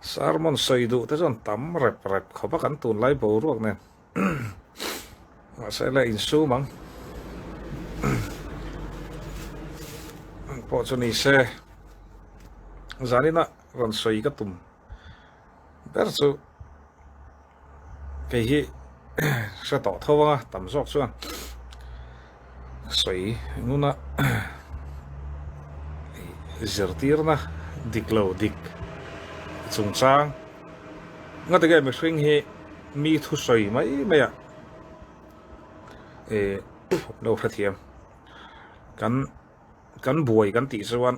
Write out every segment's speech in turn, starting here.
Sermon sawi duh te chuan tam rep rep khawp a kan tunlai boruak nen. Mahse le insum ang. Pawh chu ni se zanina rawn sawi ka tum ber chu kei hi hre tawh tho anga tam zawk chuan sawi nuna zirtirna dik lo dik chungchang ngatinge mihring hi mi thusawi mai mai ah eh lo hrethiam kan kan buai kan tih chuan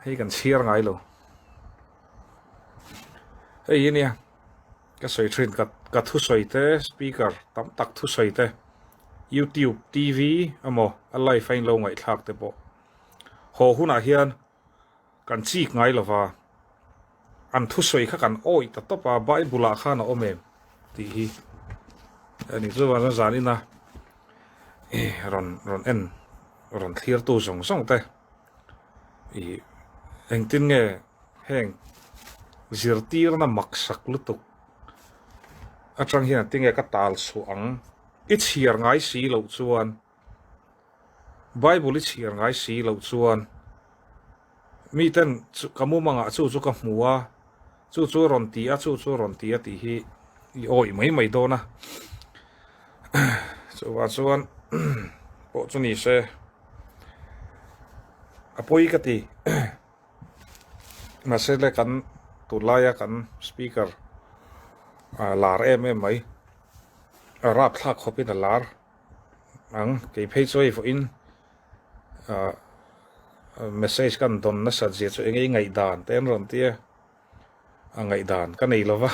hei kan chhiar ngai lo hei hi nia ka sawi thin ka ka thusawi te speaker tam tak thusawi te youtube tv emaw a live a in lo ngaihthlak te pawh haw hunah hian Kan chik ngai lo va, an thusawi kha kan awih ta tawp a, Bible ah khan a awm em tih hi a ni. Chuvang chuan zanina rawn rawn en rawn thlirtu zawng zawng te ih engtin nge heng zirtirna maksak lutuk atang hian engtin nge ka tal chhuah ang i chhiar ngai si loh chuan Bible i chhiar ngai si loh chuan miten ka mumangah chu chu ka hmu a, chu chu a rawn ti a, chu chu a rawn ti a tih hi i awih mai mai dawn a. Chuvang chuan pawh chu ni se a pawi ka ti. Mahse le kan tunlaia kan speaker lar em em mai, a rapthlak khawpin a lar. Ang, kei phei chu hei vawiin ah message kan dawn nasat zia chu eng nge i ngaihdan te an rawn ti a, a ngaihdan ka nei lova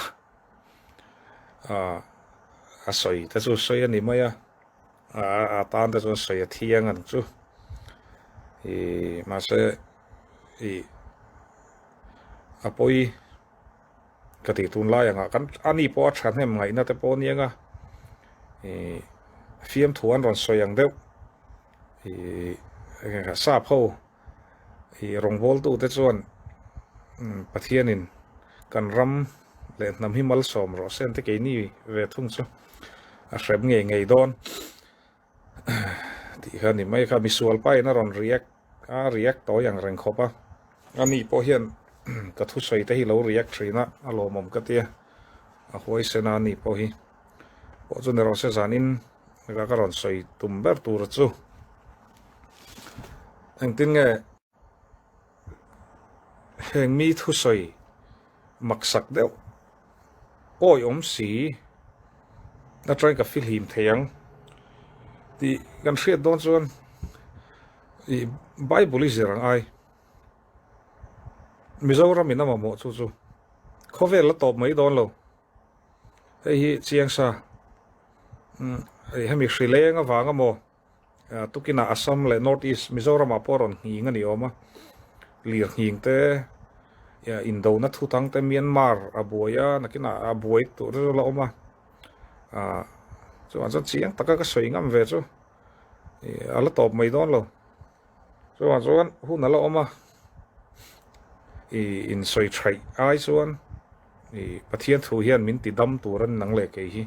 ah a sawi te chu sawi a ni mai a, a tan te chuan sawi a thiang ang chu ih mahse ih a pawi. Ka tih tunlai angah kan ani pawh a thahnem ngaihna te pawh a nia nga ih fiamthu an rawn sawi ang deuh ih eng sap ho ih rawngbawltu te chuan Pathianin kan ram leh hnam hi malsawm rawh se an ti keini ve thung chu a hrem ngei ngei dawn. Tih kha ni mai kha misual pa in a rawn react a react tawi ang reng khawp a a ni pawh hian ka thusawi te hi lo react thin a a lawmawm ka tia a huaisen a ni pawh hi pawh chu ni rawh se zanin ka ka rawn sawi tum ber tur chu engtin nge Heng mi thusawi maksak deuh awihawm si atangin ka fihlim thei ang tih kan hriat dawn chuan ih Bible i zir ang ai Mizoram in a mamawh chu chu khawvel la tawp mai dawn lo hei hi chiang sa hemi hrileng avang amaw. Tukinah Assam leh North East Mizoramah pawh rawn nghing a ni awm a, lir nghing te, indona thu tang te Myanmar a buai a, nakinah a buai tur chu la awm a, chuvang chuan chiang taka ka sawi ngam ve chu a la tawp mai dawn lo. Chuvang chuan hun a la awm a, ih insawi thaih ai chuan ih Pathian thu hian min ti dam tur a ni nang leh kei hi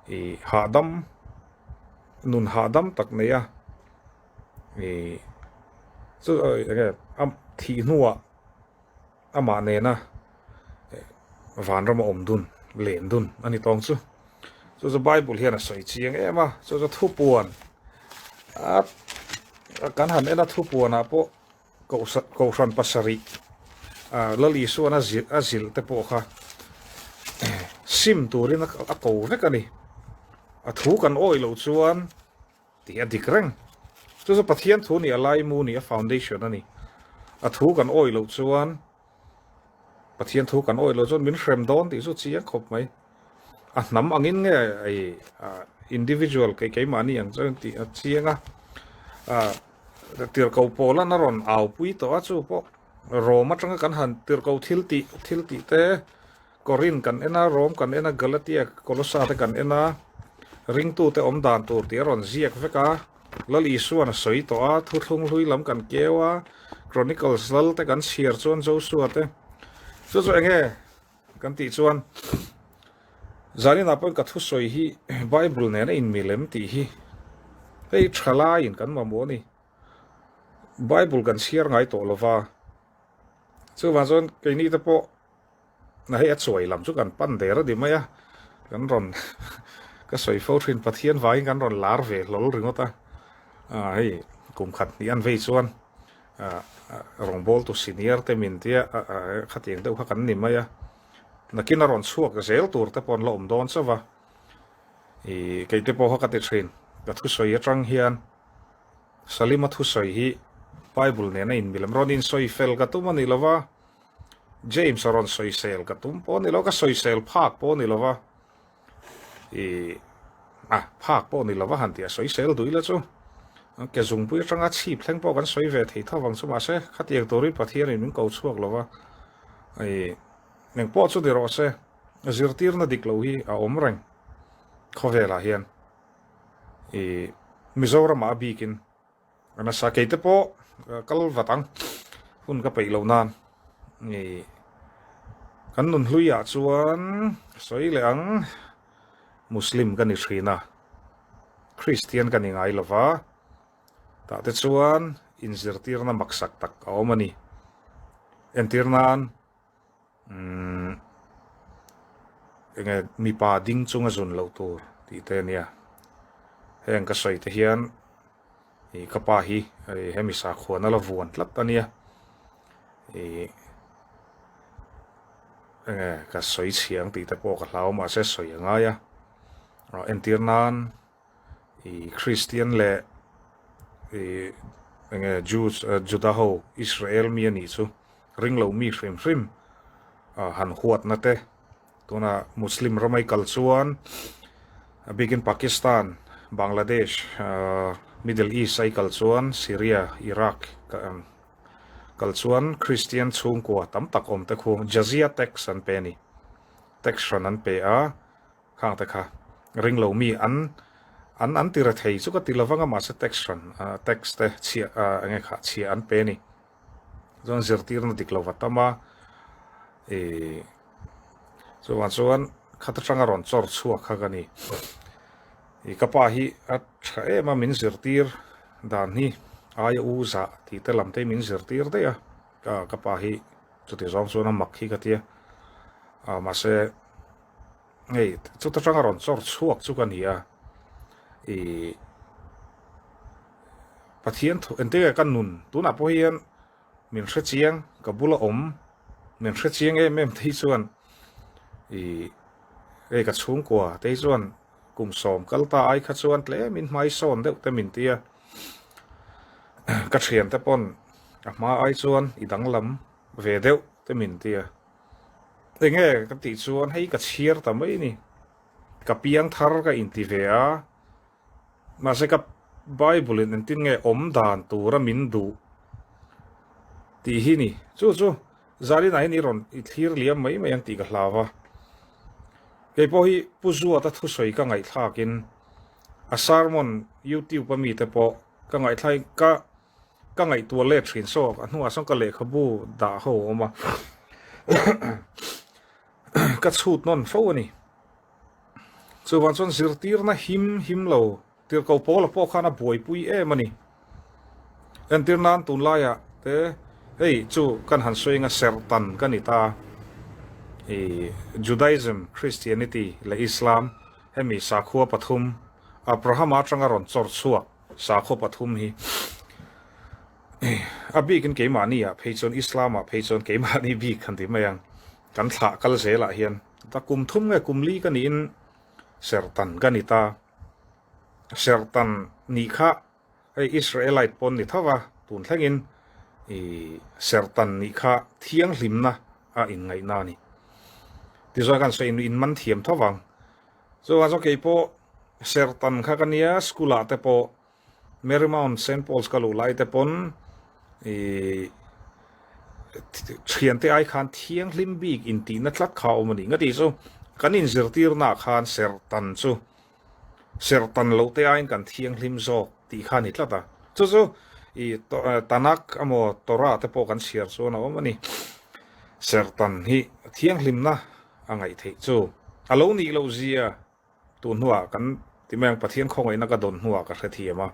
ih hahdam. Nun hahdam tak nei a, ih chu eng nge a thih hnuah amah nena vanram a awm dun len dun a ni tawng chu. Chu chu Bible hian a sawi chiang em a, chu chu thupuan a kan han en a thupuanah pawh Kohhran pasarih Lal Isuan a zilh a zilh te pawh kha sim turin a ko vek a ni. A thu kan awih loh chuan tih a dik reng. Chu chu Pathian thu nih a laimu nih a foundation a ni. A thu kan awih loh chuan Pathian thu kan awih loh chuan min hrem dawn tih chu chiang khawp mai. A hnam angin nge individual kei keimahni ang chuan tih a chiang a. Tirhkoh Paula'n a rawn aupui tawh a, chu pawh Rom atanga kan han tirhkoh thil tih thil tih te, Korin kan en a, Rom kan en a, Galatia, Kolosa te kan en a, ringtute awm dan tur tih a rawn ziak vek a, Lal Isua'n a sawi tawh a, Thuthlung hlui lam kan keu a, Chronicles lal te kan chhiar chuan Joshua te. Chu chu enge kan tih chuan zaninah pawhin ka thusawi hi Bible nena inmilem tih hi hei tha laiin kan mamawh a ni. Bible kan chhiar ngai tawh lova, chuvang chuan keini te pawh Na hei a chuai lam chu kan pan der a ni mai a, kan rawn ka sawi fo thin Pathian vangin kan rawn lar ve hlawl ringawt a, ah hei kum khat hnih an vei chuan ah rawngbawltu senior te min tia ah khatiang deuh kha kan ni mai a, nakin a rawn chhuak zel tur te pawh an la awm dawn chauh va, ih kei te pawh kha ka ti thin ka thusawi atang hian Salima thusawi hi Bible nen a inmilem rawn insawi fel ka tum a ni lova. James a rawn sawisel ka tum pawh a ni lo, ka sawisel phak pawh a ni lo va, ih ah phak pawh a ni lo va han tih a sawisel duh ila chu ke zungpui atanga chhip thleng pawh kan sawi ve thei tho vang chu mahse khatiang turin Pathianin min ko chhuak lo va, ih eng pawh chu ni rawh se zirtirna dik lo hi a awm reng khawvelah hian ih Mizoramah a bikin. A nasa kei te pawh kal vat ang hun ka peih loh nan ih kan nun hlui ah chuan sawi leh ang Muslim ka ni thin a Christian ka ni ngai lova tah te chuan inzirtirna maksak tak a awm a ni entir nan. Umm enge mipa ding chunga zun loh tur tih te ania heng ka sawi te hian ih ka pa hi hemi sakhuan a la vuan tlat ania ih enge ka sawi chhiang tih te pawh ka hlau mahse sawi a ngai a entir nan ih Kristian leh ih enge Jews Juda ho Israel mi a nih chu. Ring lo mi hrim hrim han huatna te tuna Muslim ramai kal chuan a bikin Pakistan, Bangladesh, Middle East ai kal chuan Syria, Iraq kal chuan Christian chhungkua tam tak awm te khu Jazia tax an pe a ni. Tax hran an pe a, khang te kha ring lo mi an an an ti rethei chu ka ti lovang a mahse tax hran tax te chhiah enge kha chhiah an pe a ni. Chuan zirtirna dik lo va tam a, ih chuvang chuan khat atanga rawn chawr chhuak kha ka ni. Ih ka pa hi a tha em a min zirtir dan hi aia u zah tih te lam te hi min zirtir daih a, ka ka pa hi chuti zawng chuan a mak hi ka tia, ah mahse hei chuta tanga rawn chawr chhuak chu ka ni a, ih. Pathian thu engtin nge ka nun tunah pawh hian min hre chiang ka bula awm min hre chiang em em te hi chuan ih hei ka chhungkua te hi chuan kum sawm kal ta ai kha chuan tlem in hmai sawn deuh te min ti a ka thian te pawn a hma ai chuan i danglam ve deuh te min ti a enge ka tih chuan hei ka chhiar ta mai a ni ka piang thar ka inti ve a. Mahse ka Bible in engtin nge awm dan tura min duh tih hi ni. Chu chu Zalina hian i rawn i thlir liam mai mai ang tih ka hlau a. Kei pawh hi Pu Zuata thusawi ka ngaihthlakin a sermon YouTube a mite pawh ka ngaihthlain ka ka ngaihtuah let thin saw a hnuah sawn ka lehkhabu dah ho a awm a ka chhut nawn fo a ni. Chuvang chuan zirtirna him him lo tirhkoh Paula pawh khan a buaipui em a ni. Entir nan tunlaiah te hei chu kan han sawi anga serhtan ka ni ta. I Judaism, Christianity leh Islam hemi sakhua pathum Abrahama atanga rawn chawr chhuak sakhua pathum hi a bikin keimahni ah phei chuan Islam ah phei chuan keimahni bik han ti mai ang kan thlah kal zelah hian Ta kum thum nge kum li ka niin serhtan ka ni ta. Serhtan nih kha hei Israelite pawn ni tho va, tun thlengin i serhtan nih kha thianghlimna a inngaihna a ni. Tichuan kan sawi in man thiam tho vang. Chuvang chuan kei pawh serhtan kha ka nia, school ah te pawh Marymount Saint Paul's ka luh lai te pawn ih thiante ai khan thianghlim bik intihna tlat kha a awm a ni. Ngati chu kan inzirtirnaah khan serhtan chu serhtan loh te aiin kan thianghlim zawk tih kha a ni tlat a. Chu chu ih Tanakh emaw Torah te pawh kan chhiar chuan a awm a ni. Serhtan hi thianghlimna a ngaih theih chu a lo nih loh zia tun hnuah kan ti mai ang Pathian khawngaihna ka dawn hnuah ka hrethiam a.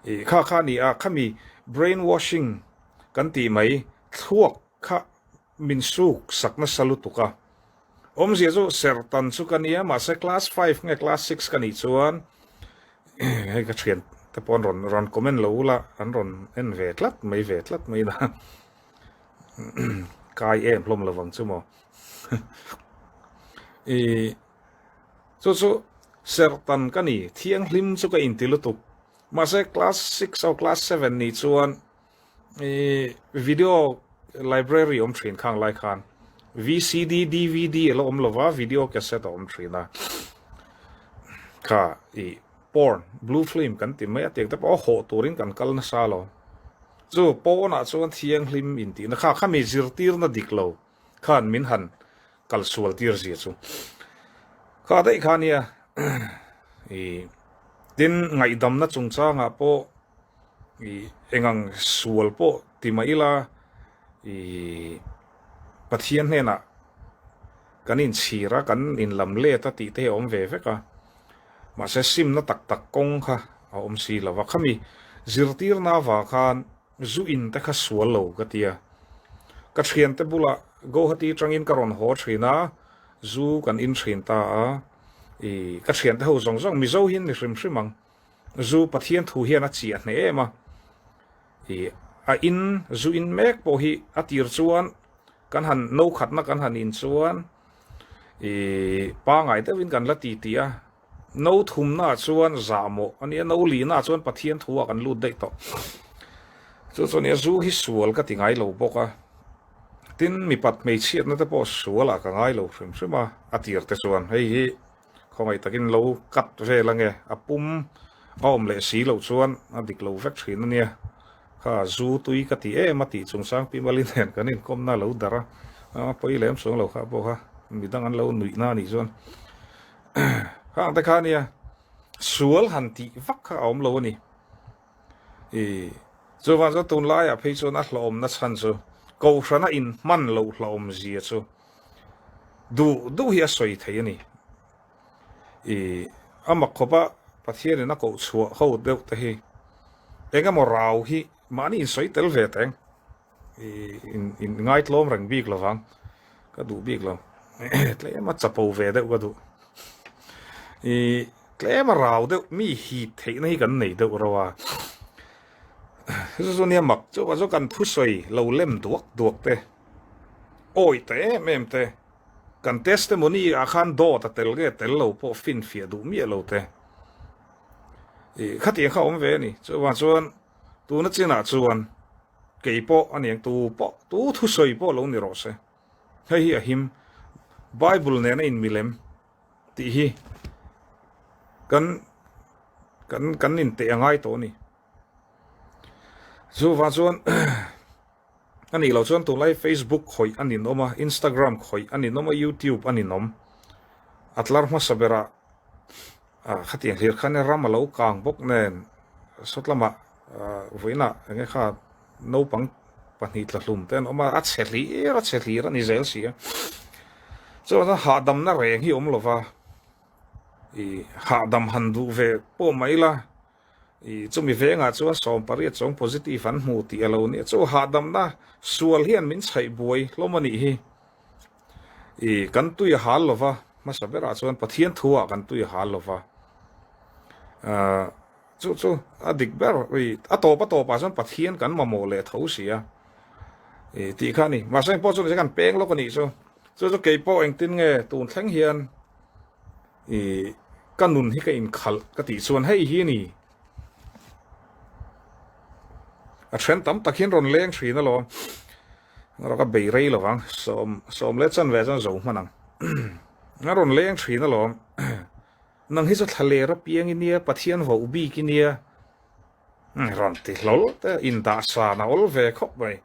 I kha kha a ni a, khami brain washing kan tih mai thluak kha min suk sak nasa lutuk a. Awmzia chu serhtan chu ka nia mahse class five nge class six ka nih chuan hei ka thian te pawh an rawn rawn comment lo ula an rawn en ve tlat mai ve tlat mai na kai em hlawm lovang chu maw i chu chu serhtan ka ni thianghlim chu ka inti lutuk mahse class six or class seven nih chuan I video library awm thin khang lai khan VCD, DVD a la awm lova video cassette a awm thin a. Kha i porn, blue film kan ti mai a tiang te pawh a hawh turin kan kal nasa lo. Chu pawnah chuan thianghlim intihna kha khami zirtirna dik lo khan min han kal sual tir zia chu. Kha daih kha nia i tin ngaihdamna chungchangah pawh i engang sual pawh ti mah ila i Pathian hnenah kan inchhir a kan inlam let a tih te hi a awm ve vek a mahse simna tak tak kawng kha a awm si lo va khami zirtirna avang khan Zu in te kha sual lo ka ti a. Ka thiante bulah Guwahati atangin ka rawn haw thin a, zu kan in thin ta a. I ka thiante ho zawng zawng Mizo hi an ni hrim hrim ang. Zu Pathian thu hian a chiah hneh em a. I a in zu in mek pawh hi a tir chuan kan han no khatna kan han in chuan i pangai deuhin kan la ti ti a. No thumnaah chuan zahmawh a nia, no lihnaah chuan Pathian thuah kan lut daih tawh. Chu chu a nia, zu hi sual ka ti ngai lo bawk a. Tin, mipat hmeichhiatna te pawh sualah ka ngai lo hrim hrim a, a tir te chuan hei hi khawngaih takin lo cut vel ange, a pum a awm leh si loh chuan a dik lo vek thin a nia. Kha zu tui ka ti em a tih chungchang Pi Mali nen kan inkawmna a lo darh a, a pawi lem chuang lo kha pawh kha midang an lo nuihna a nih chuan. Khang te kha nia sual han tih vak kha a awm lo a ni. I chuvang chuan tunlaiah phei chuan a hlawhawmna chhan chu Kohhrana inhman loh hlawhawm zia chu duh duh hi a sawi thei a ni. I a mak khawp a Pathianin a koh chhuah ho deuh te hi eng emaw rau hi mahni insawi tel ve teng. In ngaitlawm reng bik lo vang ka duh bik lo tlem a chapo ve deuh ka duh i tlem a rau deuh mi hip theihna hi kan nei deuh ro a chu chu nia mak chu chu kan thusawi lo lem duak duak te awi ta em em te kan testimony ah khan dawt a tel nge tel lo pawh finfiah duh miah lo te i khatiang kha awm ve a ni chuvang chuan Tuna chinah chuan kei pawh a niang tu pawh tu thusawi pawh lo ni rawh se. Hei hi a him Bible nena inmilem tih hi kan kan kan inteh a ngai tawh a ni. Chuvang chuan a nih loh chuan tunlai Facebook khawih a ninawm a, Instagram khawih a ninawm a, YouTube a ninawm. A tlar hmasa berah ah khatiang hlir khan ram a lo kang bawk nen sawt lamah ah vawiinah eng nge kha naupang pahnih tla hlum te an awm a, a chhe hlir a chhe hlir a ni zel si a. Chuan hahdamna reng hi awm lova ih hahdam han duh ve pawh mai ila Ih, chumi vengah chuan 18 chuang positive an hmu tih a lo nia. Chu hahdamna sual hian min chhaih buai hlawm a nih hi. Ih, kan tui a hal lova, hmasa berah chuan Pathian thuah kan tui a hal lova. Ah, chu chu a dik ber, ih, a tawp a tawpah chuan Pathian kan mamawh leh tho si a. Ih, tih kha a ni. Mahse engpawh chu kan peng lawk a nih chu. Chu chu keipawh engtin nge tun thleng hian I ka nun hi ka inkhalh ka tih chuan hei hi a ni. A then tam tak hian rawn leng thin alawm. A rawk a bei rei lo vang. Sawm sawm leh chan ve chuan zo hman ang. A rawn leng thin alawm. Nang hi chu thla ler apiang i nia, Pathian voh bik i nia. Rawn ti hlawl te indah san a awl ve khawp mai.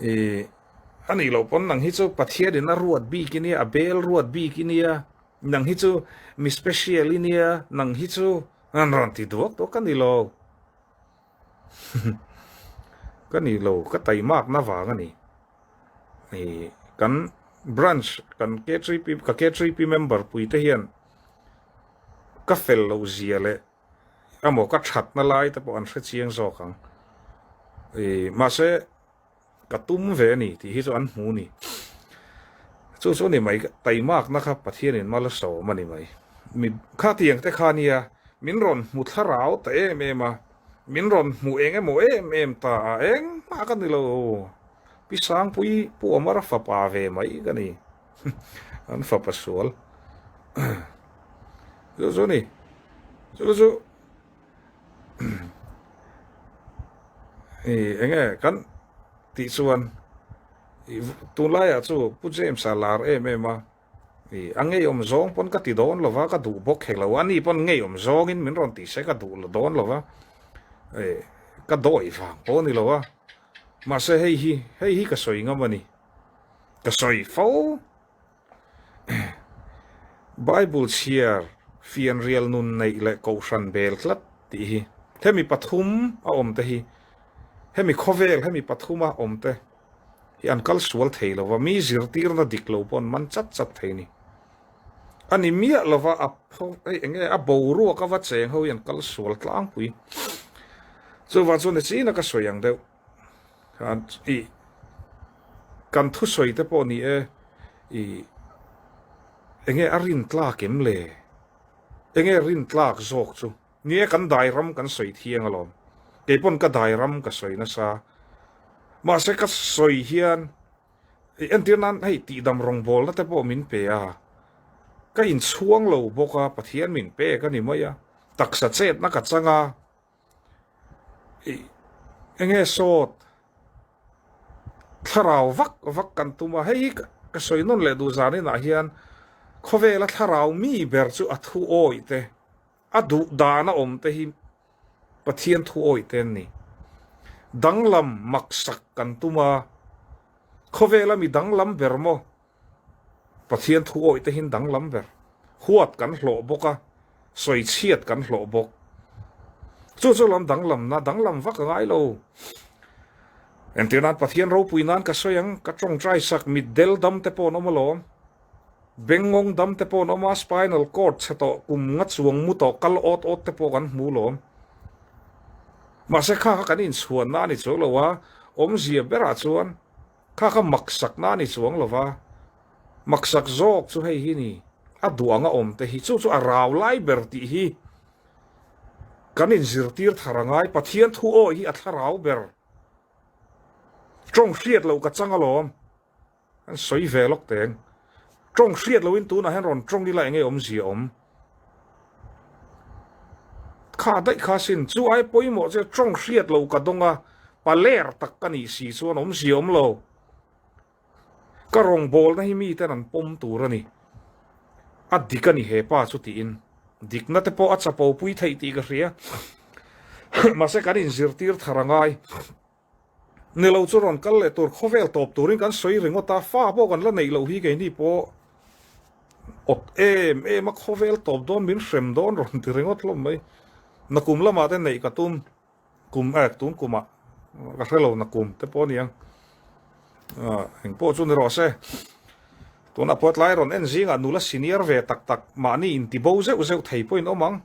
I a nih loh pawn nang hi chu Pathian in a ruat bik i nia, a bel ruat bik i nia, nang hi chu mi special i nia, nang hi chu an rawn ti duak duak a ni lo. Ka ni lo, ka taimakna vang a ni. I kan branch kan K3P ka K3P member pui te hian ka fel loh zia leh emaw ka thatna lai te pawh an hre chiang zawk ang. I mahse ka tum ve a ni tih hi chu an hmu ni. Chu chu a ni mai, taimakna kha Pathianin mal a sawm a ni mai. Mi khatiang te kha nia min rawn hmu thlarau ta em em a, min rawn hmu eng emaw em em ta a, engmah ka ni lo. Pi Sangpui Pu Amara fapa ve mai ka ni. An fapa sual. Chu chu a ni. Chu chu Ih enge kan tih chuan ih tunlaiah chu Pu James-a lar em em a, ih a ngeiawm zawng pawn ka ti dawn lo va, ka duh bawk hek lo, ani pawn ngeiawm zawngin min rawn tih se ka duh la dawn lo va, ih ka dawi vang pawh a ni lo a, mahse hei hi hei hi ka sawi ngam a ni, ka sawi fo. Bible chhiar fianrial nun neih leh kohhran bel tlat tih hi hemi pathum a awm te hi hemi khawvel hemi pathum a awm te hi an kal sual thei lo va, mi zirtirna dik lo pawh an man chat chat thei a ni. A ni miah lo va a pho hei eng nge a boruak a va cheng ho hi an kal sual tlangpui. Chuvang chuan nichin a ka sawi ang deuh. Khan i kan thusawi te pawh ni e i enge a rin tlak em le? Enge rin tlak zawk chu? Ni e kan dai ram kan sawi thiang alawm. Kei pawn ka dai ram ka sawi nasa. Mahse ka sawi hian i entir nan hei tihdam rawngbawlna te pawh min pe a, ka inchhuang lo bawk a, Pathian min pek a ni mai a, taksa chetna ka chang a. Enge sawt thlarau vak vak kan tum a, hei hi ka sawi nawn leh duh zan inah hian khawvela thlarau mi ber chu a thu awih te, a duh dan a awm te hi Pathian thu awih te an ni. Danglam maksak kan tum a, khawvela mi danglam ber maw? Pathian thu awih te hian danglam ber. Huat kan hlawh bawk a, sawi chhiat kan hlawh bawk. Chu chu lam danglamna, danglam vak a ngai lo. Entir nan Pathian ropui nan ka sawi ang, ka tawngtai sak mitdel dam te pawh an awm alawm. Bengngawng dam te pawh an awm a, spinal cord chhe tawh, kum nga chuang mu tawh, kal awt awt te pawh kan hmu alawm. Mahse kha kha kan inchhuanna a ni chuang lo a, awmzia berah chuan Kha kha maksakna a ni chuang lo va, maksak zawk chu hei hi ni, a duh anga awm te hi, chu chu a rau lai ber tih hi kan inzirtir thar a ngai, Pathian thu awi hi a thlarau ber. Tawng hriat loh ka chang alawm, an sawi ve lawk teng. Tawng hriat lohin tunah hian rawn tawng ila enge awmzia awm? Kha daih kha sin, chu ai pawimawh che tawng hriat lo ka dawng a, paler tak ka nih si chuan awmzia awm lo. Ka rawngbawlna hi miten an pawm tur a ni. A dik a ni he pa chu tiin. Dikna te pawh a chapo pui theih tih ka hria. Mahse kan inzirtir thar a ngai. Ni lo chu rawn kal leh tur khawvel tawp turin kan sawi ringawt a, fa pawh kan la neih loh hi keini pawh awt em em a, khawvel tawp dawn min hrem dawn rawn ti ringawt hlawm mai. Nakum lamah te neih ka tum, kum eh tun kumah ka hre lo nakum te pawh a ni ang. Eng pawh chu ni rawh se. Tunah pawh tlai rawn en zingah nula senior ve tak tak mahni intibo zeuh zeuh thei pawhin awm ang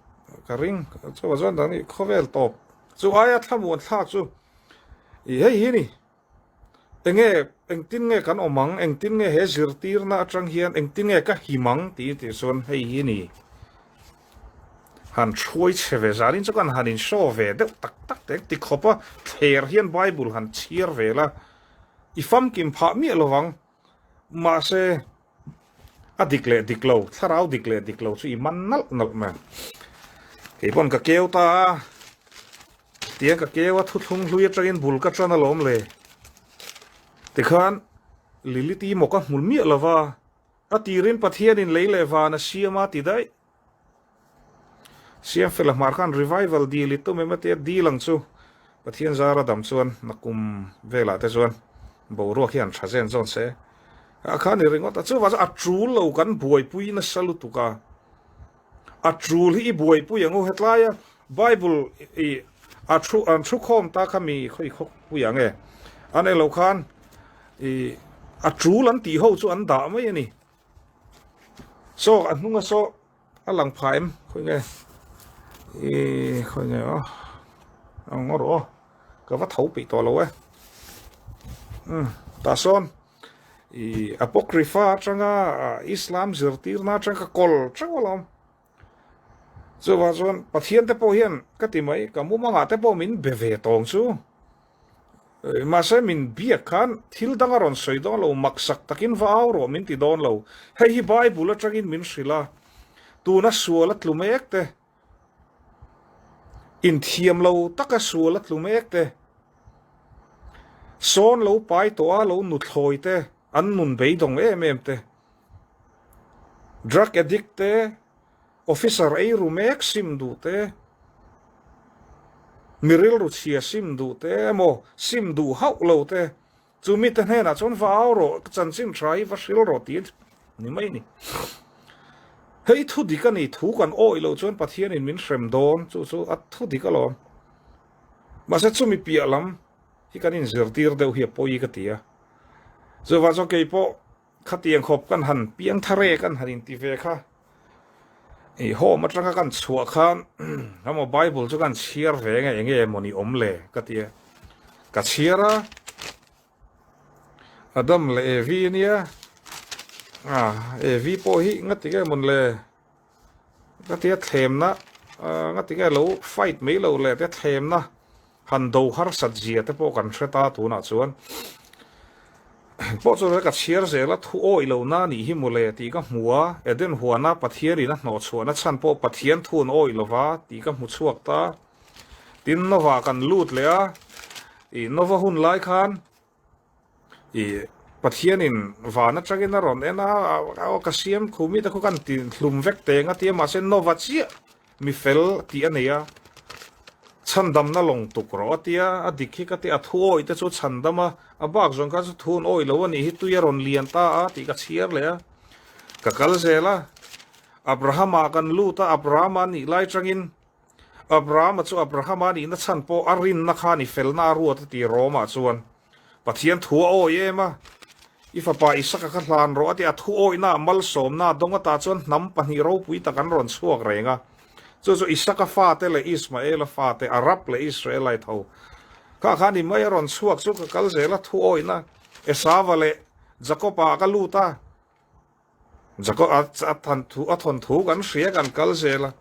ka ring. Chuvang chuan dang khawvel tawp chu aia thlamuan thlak chu I hei hi ni, enge engtin nge kan awm ang, engtin nge he zirtirna atang hian engtin nge ka him ang tih tih chuan hei hi ni. Han hruai chhe ve zanin chu kan han in show ve deuh tak tak te ti khawp a thler hian Bible han chhiar ve la i famkim phah miah lovang. Mahse, a dik leh dik lo, thlarau dik leh dik lo chu i man nalh nalh mai. Kei pawn ka keu ta a, tiang ka keu a thuthlung hlui atangin bul ka tan alawm le. Tikhan Lilith-i maw ka hmu miah lova, a tirin Pathianin lei leh van a siam a ti daih. Siamfela hmar khan revival dil i tum em a tia dil ang chu Pathian zara dam chuan nakum velah te chuan boruak hian tha zen zawn se a khan i ringawt a chuvang chuan a tul lo kan buaipui nasa lutuk a a tul hi i buaipui ang u hetlai a Bible i A thu an thu khawm ta kha mi khawi khawpui ang e. An eng lo khan i a tul an tih ho chu an dah mai a ni. Saw a hnunga saw a lang pha em khawi nge i khawi nge aw ang ngaw rawh aw ka va tho peih tawh lo e. Um tah sawn i apocrypha atanga Islam zirtirna atang ka kawl teuh alawm. Chuvang chuan Pathian te pawh hian ka ti mai, ka mumangah te pawh min be ve tawng chu. Mahse min biak khan thil dang a rawn sawi dawn lo, maksak takin va au rawh min ti dawn lo. Hei hi Bible atangin min hrilh a, tuna sual a tlu mek te, inthiam lo taka sual a tlu mek te, sawn lo pai tawh a lo nuthlawi te, an nun beidawng em em te, Drug addict te, officer ei ru mek sim duh te, mi rilru chhia sim duh te emaw sim duh hauh lo te, chu mite hnenah chuan va au rawh, ka chanchin tha hi va hril rawh tih ni mai a ni. Hei thu dik a ni, thu kan awih loh chuan Pathianin min hrem dawn, chu chu a thu dik alawm. Mahse chumi piah lam hi kan inzirtir deuh hi a pawi ka ti a. Chuvang chuan kei pawh Khatiang khawp kan han piang thar e kan han inti ve kha. I home atanga kan chhuah khan emaw Bible chu kan chhiar ve nge enge emawni awm le ka ti a. Ka chhiar a, Adam leh Evi ania, ah Evi pawh hi ngati nge mawn le ka ti a thlemna ngati nge lo fight mai lo le te thlemna Han do harsat zia te pawh kan hre ta tunah chuan pawh chu ka chhiar zel a, thu awih lo na nih hi mawle tih ka hmu a, Eden huana Pathian in a hnawh chhuahna chhan pawh Pathian thu an awih lo va tih ka hmu chhuak ta. Tin Nova kan lut leh a, ih Nova hun lai khan ih Pathian in van atangin a rawn en a, aw ka siam khu mi te khu kan ti hlum vek teng a ti a, mahse Nova chiah Mi fel tih a nei a, chhandamna lawng tuk rawh a ti a, a dik hi ka ti a, thu awih te chu chhandam a, a bak zawng kha chu thu an awih lo a nih hi, tui a rawn lian ta a tih ka chhiar leh a, ka kal zel a, Abrahama kan lut a, Abrahama nih lai tangin Abrahama chu Abrahama nihna chhan pawh a rinna khan i felna a ruat a ti Rome-ah chuan. Pathian thu a awi em a, I fapa Isaka kha hlan rawh a ti a, thu awihna malsawmna a dawng atah chuan hnam pahnih ropui tak an rawn chhuak reng a, chu chu Isaka fate leh Ismaela fate, Arab leh Israelite ho kha kha ni mai a rawn chhuak chu ka kal zel a, thu awihna Esava leh Jakoba ka lut a. Jakob a than thu a thawn thu kan hria kan kal zel a.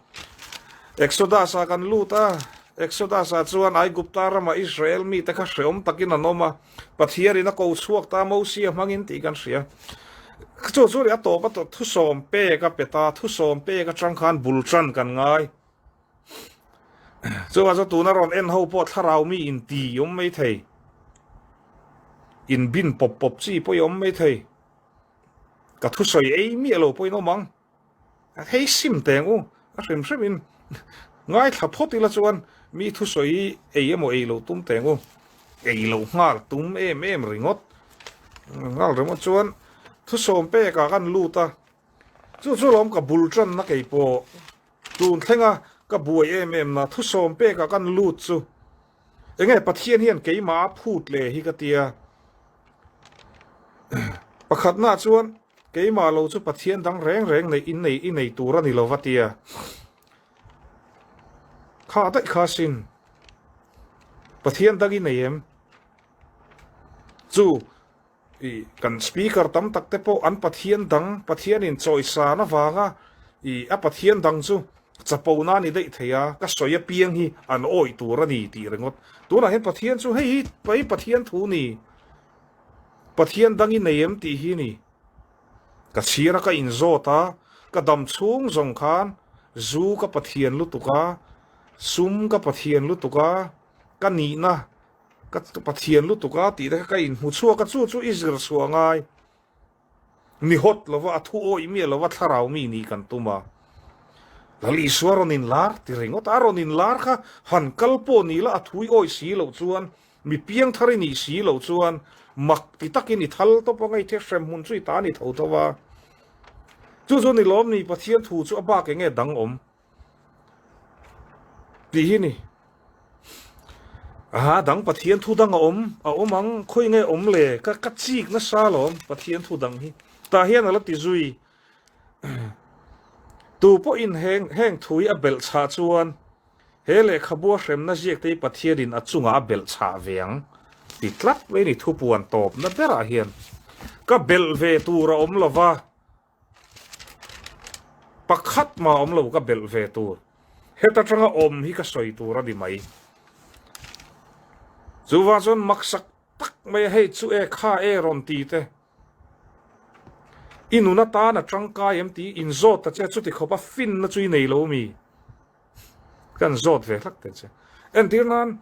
Exodus ah kan lut a, Exodus ah chuan Aigupta rama Israel mite kha hreawm takin an awm a, Pathian in a ko chhuak ta Mosia hmangin tih kan hria. Chu chu a tawp a thusawm pek a pe ta, thusawm pek atang khan bul tan kan ngai. Chuvang chuan tuna rawn en ho pawh thlarau mi in ti awm mai thei, in bin pawp pawp chi pawh i awm mai thei. Ka thusawi ei miah lo pawhin awm ang. Hei sim teng u, a hrim hrim in ngaithla phawt ila chuan mi thusawi ei emaw ei lo tum teng u. Ei lo nghal tum em em ringawt. Nghal ringawt chuan thusawm pek ah kan lut a, chu chu lawm ka bul tanna kei pawh tun thlenga ka buai em em na thusawm pek ah kan lut chu Enge Pathian hian keimah a phut le hi ka tia. Pakhatna chuan keimah lo chu Pathian dang reng reng nei in nei i nei tur a ni lo va tia. Kha daih kha sin. Pathian dang i nei em? Chu I kan speaker tam tak te pawh an Pathian dang, Pathianin chawisan avanga i a Pathian dang chu chapo na ni daih thei a, ka sawi apiang hi an awih tur a ni tih ringawt. Tunah hian Pathian chu hei hi hei Pathian thu ni, Pathian dang i nei em tih hi ni. Ka chhir a ka inzawt a, ka dam chhung zawng khan zu ka Pathian lutuk a, sum ka Pathian lutuk a, ka nihna Ka Pathian lutuk a tih te kha ka inhmu chhuak a, chu chu i zir chhuah ngai. Mi hawt lova, a thu awih miah lova thlarau mi nih kan tum a. Lal Isua rawn inlar ti ringawt a, a rawn inlar kha han kal pawh ni la a thu i awih si loh chuan, mi piangthar i nih si loh chuan mak ti takin i thal tawp anga i thekhrem hmun chu i ta a ni tho tho a. Chu chu ni lawm ni Pathian thu chu a bak enge dang awm tih hi ni. Aha, dang Pathian thu dang a awm, a awm ang, khawi nge awm le, ka ka chik nasa alawm Pathian thu dang hi. Tah hian a la ti zui. Tu pawhin heng heng thu hi a belh chhah chuan he lehkhabua hremna ziakte hi Pathianin a chungah a belh chhah ve ang ti tlat mai a ni thupuan tawpna berah hian ka belh ve tur a awm lova. Pakhat mah awm lo ka belh ve tur. Heta tanga awm hi ka sawi tur a ni mai. Chuvang chuan maksak tak mai a hei chu e kha e rawn ti te. I nun atan a tangkai em tih in zawt ta che chuti khawp a finna chu i nei lo mi? Kan zawt ve hlak te che. Entir nan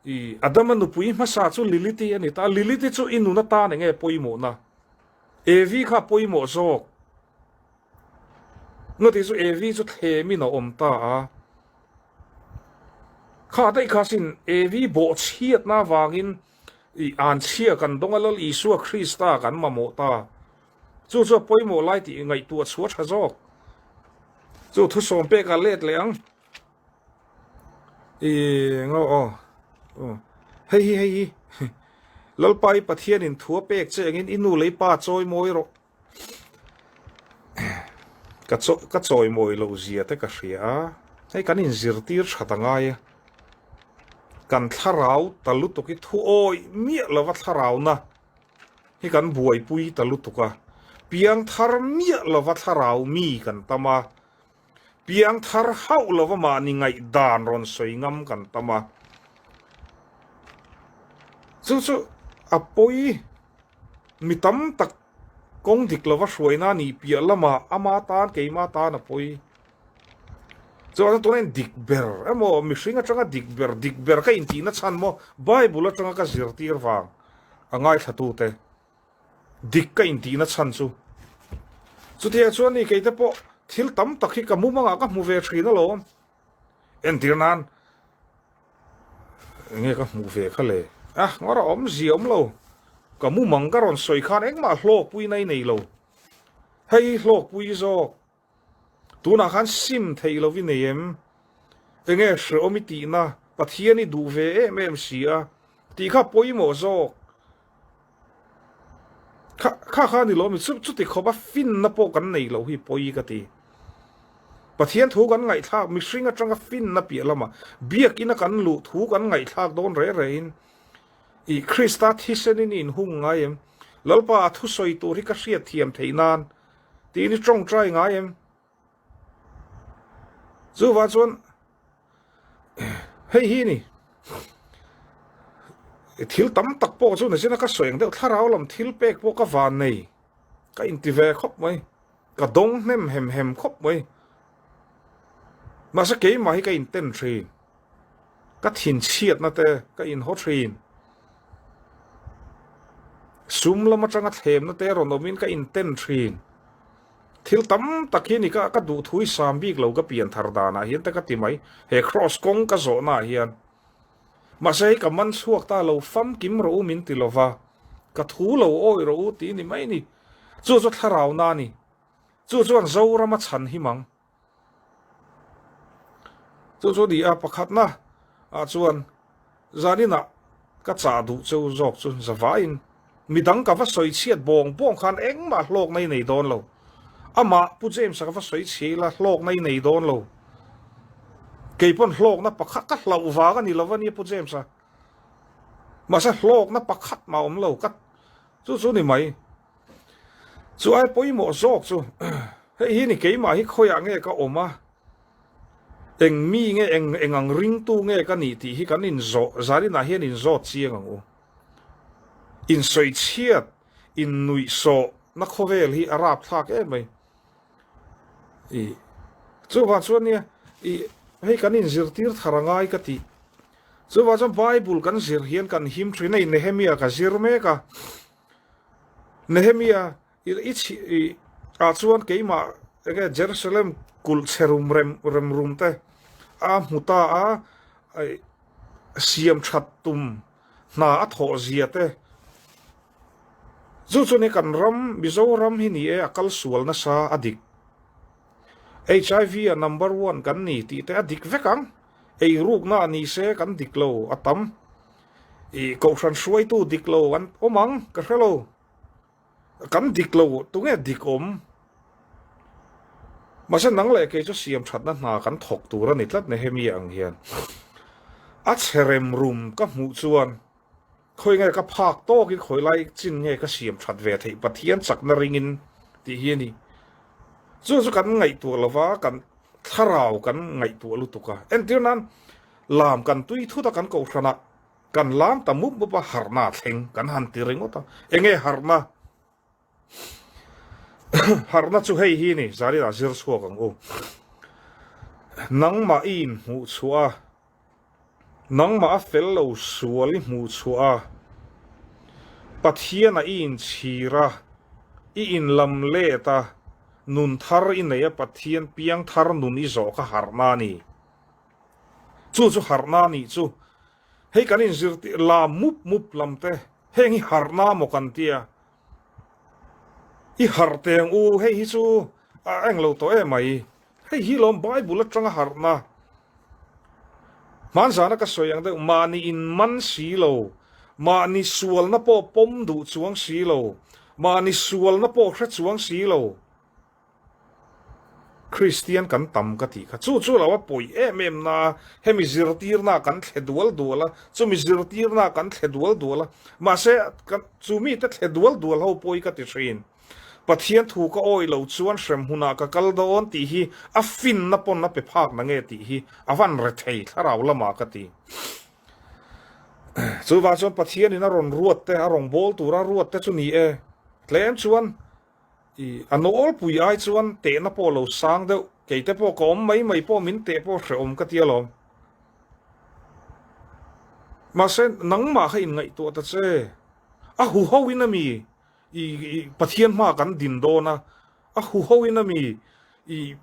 i Adama nupui hmasa chu Lilith-i a ni ta. Lilith-i chu i nun atan enge pawimawhna? Evi kha pawimawh zawk. Ngati chu Evi chu thlemin a awm ta a. Kha daih kha sin Evi bawhchhiatna avangin i anchhia kan dawng a Lal Isua Krista kan mamawh ta. Chu chu a pawimawh lai tih ngaihtuah chhuah tha zawk. Chu thusawm pekah let leh ang. I ngo aw aw hei hi hei hi Lalpa i Pathianin thu a pek che engin i nu leh i pa chawi mawi rawh ka chaw ka chawi mawi loh zia te ka hria a hei kan inzirtir that a ngai a kan thlarau ta lutuk hi thu awih miah lova thlarau na hi kan buaipui ta lutuk a piangthar miah lova thlarau mi kan tam a. Piang thar hauh lova mahni ngaihdan rawn sawi ngam kan tam a. Chu chu a pawi mi tam tak kawng dik lova hruaina nih piah lamah ama tan keima tan a pawi. Chuan tuna in dik ber emaw mihring atanga dik ber dik ber ka intihna chhan maw Bible atanga ka zirtir vang a ngaithlatute. Dik ka intihna chhan chu. Chutiang chuan ni keite pawh thil tam tak hi ka mumangah ka hmu ve thin alawm. Entir nan enge ka hmuh ve kha le? Ah, ngawr a awm zia awm lo. Ka mumang ka rawn sawi khan engmah hlawkpuina i nei lo. Hei hi hlawkpui zawk. Tunah khan sim theih lo i nei em? Enge hrehawm i tihna Pathian i duh ve em em si a tih kha pawimawh zawk. Kha kha kha ni lo mi chu chuti khawp a finna pawh kan nei loh hi pawi ka ti. Pathian thu kan ngaihthlak mihring atanga finna piah lama biakina kan luh thu kan ngaihthlak dawn reh rehin i Krista thisenin i inhung ngai em? Lalpa a thusawi tur hi ka hriatthiam theih nan Tiin i tawngtai ngai em? Chuvang chuan hei hi ni thil tam tak pawh chu nachina ka sawi ang deuh thlarau lam thil pek pawh ka van nei ka inti ve khawp mai ka dawng hnem hem hem khawp mai mahse keimah hi ka inten thin. Ka thinchhiatna te ka inhaw thin. Sum lam atanga thlemna te rawn awmin ka inten thin. Thil tam tak hi ni ka ka duhthu hi sam bik lo ka pian thar danah hian te ka ti mai. He kraws kawng ka zawhnaah hian. Mahse hei ka man chhuak ta lo famkim rawh u min ti lova, ka thu lo awih rawh u tih ni mai ni. Chu chu thlarauna a ni. Chu chuan Zorama chhan him ang. Chu chu ni a, pakhatna ah chuan zaninah ka chah duh cheu zawk chu zavaiin midang ka va sawi chhiat bawng bawng khan engmah hlawkna i nei dawn lo. Amah Pu James-a ka va sawi chhiah ila hlawkna i nei dawn lo. Keipawn hlawkna pakhat ka hlauh vang a ni lo ania Pu James-a. Mahse hlawkna pakhat mah a awm lo ka chu chu ni mai. Chu ai pawimawh zawk chu hei hi ni keimah hi khawiah nge ka awm a, eng mi nge eng eng ang ringtu nge ka nih tih hi kan inzawh zarinah hian inzawt chiang ang u. Insawichhiat, innuihsawh na khawvel hi a rapthlak em mai. I chuvang chuan nia i hei kan inzirtir thar a ngai ka tih. Chuvang chuan Bible kan zir hian kan him thin a, i Nehemia ka zir mek a. Nehemia i chhi ah chuan keimah enge Jerusalem kulh chhe rum rem rem rum te a hmu ta a, siam that tum hna a thawh zia te chu chu ni kan ram Mizoram hi ni e a kal sual nasa a dik. HIV a number one kan ni tih te a dik vek ang, eirukna ni se kan dik lo a tam. I kohhran hruaitu dik lo an awm ang ka hre lo. Kan dik lo tunge dik awm? Mahse nang leh kei chu siam thatna hna kan thawk tur a ni tlat Nehemia ang hian. A chhe rem rum ka hmuh chuan khawi nge ka phak tawkin khawi lai chin nge ka siam that ve theih Pathian chakna ringin tih hi a ni. Chu chu kan ngaihtuah lova kan thlarau kan ngaihtuah lutuk a. Entir nan lam kan tui thut a kan kohhranah Kan lam ta mup mup a, harhna a thleng kan han ti ringawt a. Enge harhna? Harhna chu hei hi ni, Zarina zir chhuak ang u. Nangmah i inhmuh chhuah a, nangmah a fel lo sual i hmuh chhuah a, Pathianah i inchhir a, i inlam let a, nun thar i nei a, Pathian piang thar nun i zawh kha harhna a ni. Chu chu harhna a nih chu. Hei kan inzirtir la mup mup lam te, heng hi harhna maw kan tia. I harh teng u, hei hi chu a eng lo tawh em mai. Hei hi lawm Bible atanga harhna. Hmanzana ka sawi ang deuh, mahni in man si lo, mahni sualna pawh pawm duh chuang si lo, mahni sualna pawh hre chuang si lo. Kristian kan tam ka tih kha. Chu chu lo a pawi em em na a, hemi zirtirna kan thle dual dual a, chumi zirtirna kan thle dual dual a, mahse kan chu mite thle dual dual ho pawi ka ti thin. Pathian thu ka awih lo chuan hrem hunah ka kal dawn tih hi a finna pawn a pe phak na nge tih hi a van rethei thlarau lamah ka ti. Chuvang chuan Pathianin a rawn ruat te, a rawngbâwl tura ruat te chu ni e. Tlem chuan I a nawlpui ai chuan tehna pawh lo sang deuh, kei te pawh ka awm mai mai pawh min teh pawh hrehawm ka ti alawm. Mahse nangmah kha inngaihtuah ta che, a huho in ami i Pathian hma kan din dawn a, a huho in ami i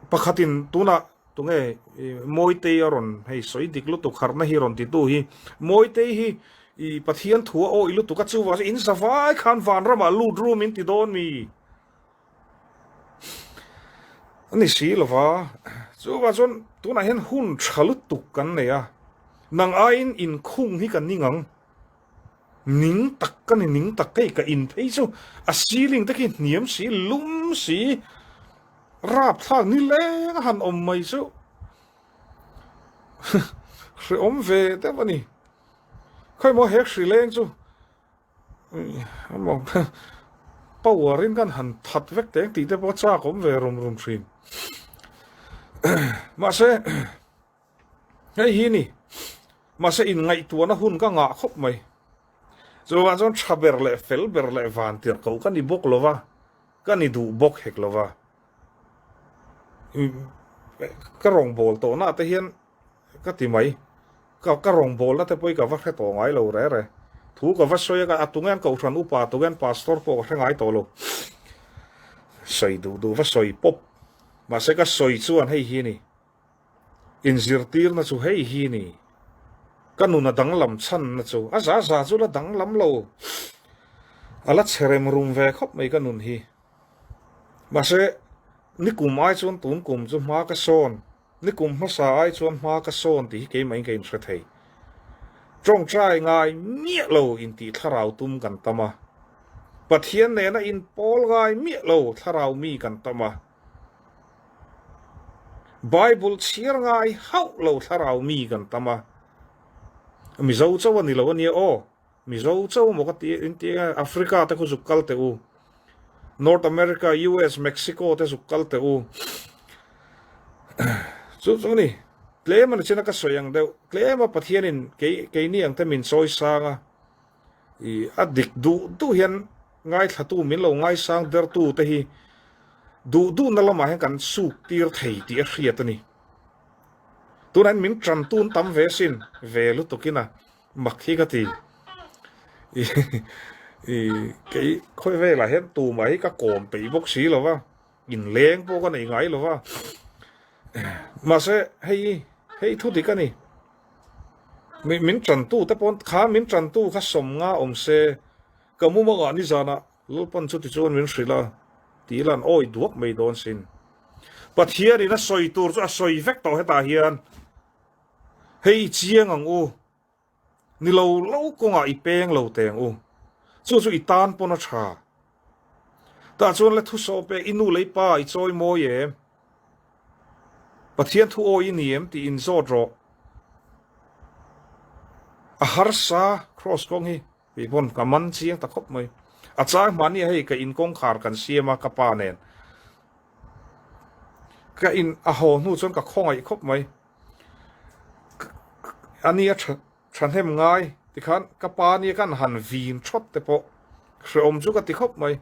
pakhatin tunah Tunge Mawitei a rawn hei sawi dik lutuk harhna hi rawn titu hi Mawitei hi i Pathian thu a awih lutuk a chuvang chu in zavai khan vanramah lut ru min ti dawn mi a ni si lova chuvang chuan tunah hian hun tha lutuk kan nei a nang aiin inkhung hi kan ning ang ning tak ka ni ning tak hei ka in phei chu a ceiling te khi hniam si lum si. Rapthlak ni leng a han awm mai chu hreawm ve deuh a ni. Khawimaw he hri leng chu emaw power in kan han that vek teng tih te pawh a chak awm ve rum rum thin. Mahse hei hi ni mahse inngaihtuahna hun ka ngah khawp mai. Chuvang chuan tha ber leh fel ber leh van tirh koh ka ni bawk lova. Ka ni duh bawk hek lo va. Ka rawngbâwl tawhna te hian ka ti mai. Ka ka rawngbâwlna te pawh hi ka va hre tawh ngai lo re re. Thu ka va sawi a, a tunge an kohhran upa, tunge an pastor pawh ka hre ngai tawh lo. Sawi duh duh va sawi pawp. Mahse ka sawi chuan hei hi a ni. Inzirtirna chu hei hi ni. Ka nun a danglam chhanna chu a za za chu la danglam lo. A la chhe rem rum ve khawp mai ka nun hi. Mahse, nikum ai chuan tun kum chu hma ka sawn, nikum hmasa ai chuan hma ka sawn tih hi keimah in ka inhre thei. Tawngtai ngai miah lo intih thlarau tum kan tam a. Pathian nena inpawl ngai miah lo thlarau mi kan tam a. Bible chhiar ngai hauh lo thlarau mi kan tam a, Mizo chauh a ni lo a nia aw, Mizo chauh maw ka ti in ti a, Africa te khu zuk kal teh u, North America, US, Mexico te zuk kal teh u, chu chu a ni, tlem a ni chin a ka sawi ang deuh, tlem a Pathianin kei keini ang te min chawi sang a, I a dik duh duh hian ngaithlatu min lo ngaisang dertu te hi duh duhna lamah hian kan suk tir thei tih a hriat a ni. Tunah hian min tan tun tam ve sin ve lutukin a mak hi ka ti. I i kei khawi velah hian tumah hi ka kawm peih bawk si lo va. Inleng pawh ka nei ngai lo va, mahse hei hei thu dik a ni. Mi min tantu te pawh kha min tantu kha sawm nga awm se, ka mumangah nizanah Lalpan chuti chuan min hrilh a tih lan awi duak mai dawn sin. Pathianin a sawi tur chu a sawi vek tawh hetah hian hei i chiang ang u. Ni lo lo kawngah i peng lo teng u. Chu chu i tan pawn a tha. Tah chuan la thusawh pek i nu leh i pa i chawi mawi em? Pathian thu awi i ni em tih in zawt rawh. A harsa cross kawng hi tih pawn ka man chiang ta khawp mai. A chang hmahni ah hei ka in kawngkhar kan siam a ka pa nen. Ka in a haw hnu chuan ka khawngaih khawp mai. A nia tha Thahnem ngai tikhan ka pa nia kan han vin thawt te pawh hrehawm chu ka ti khawp mai.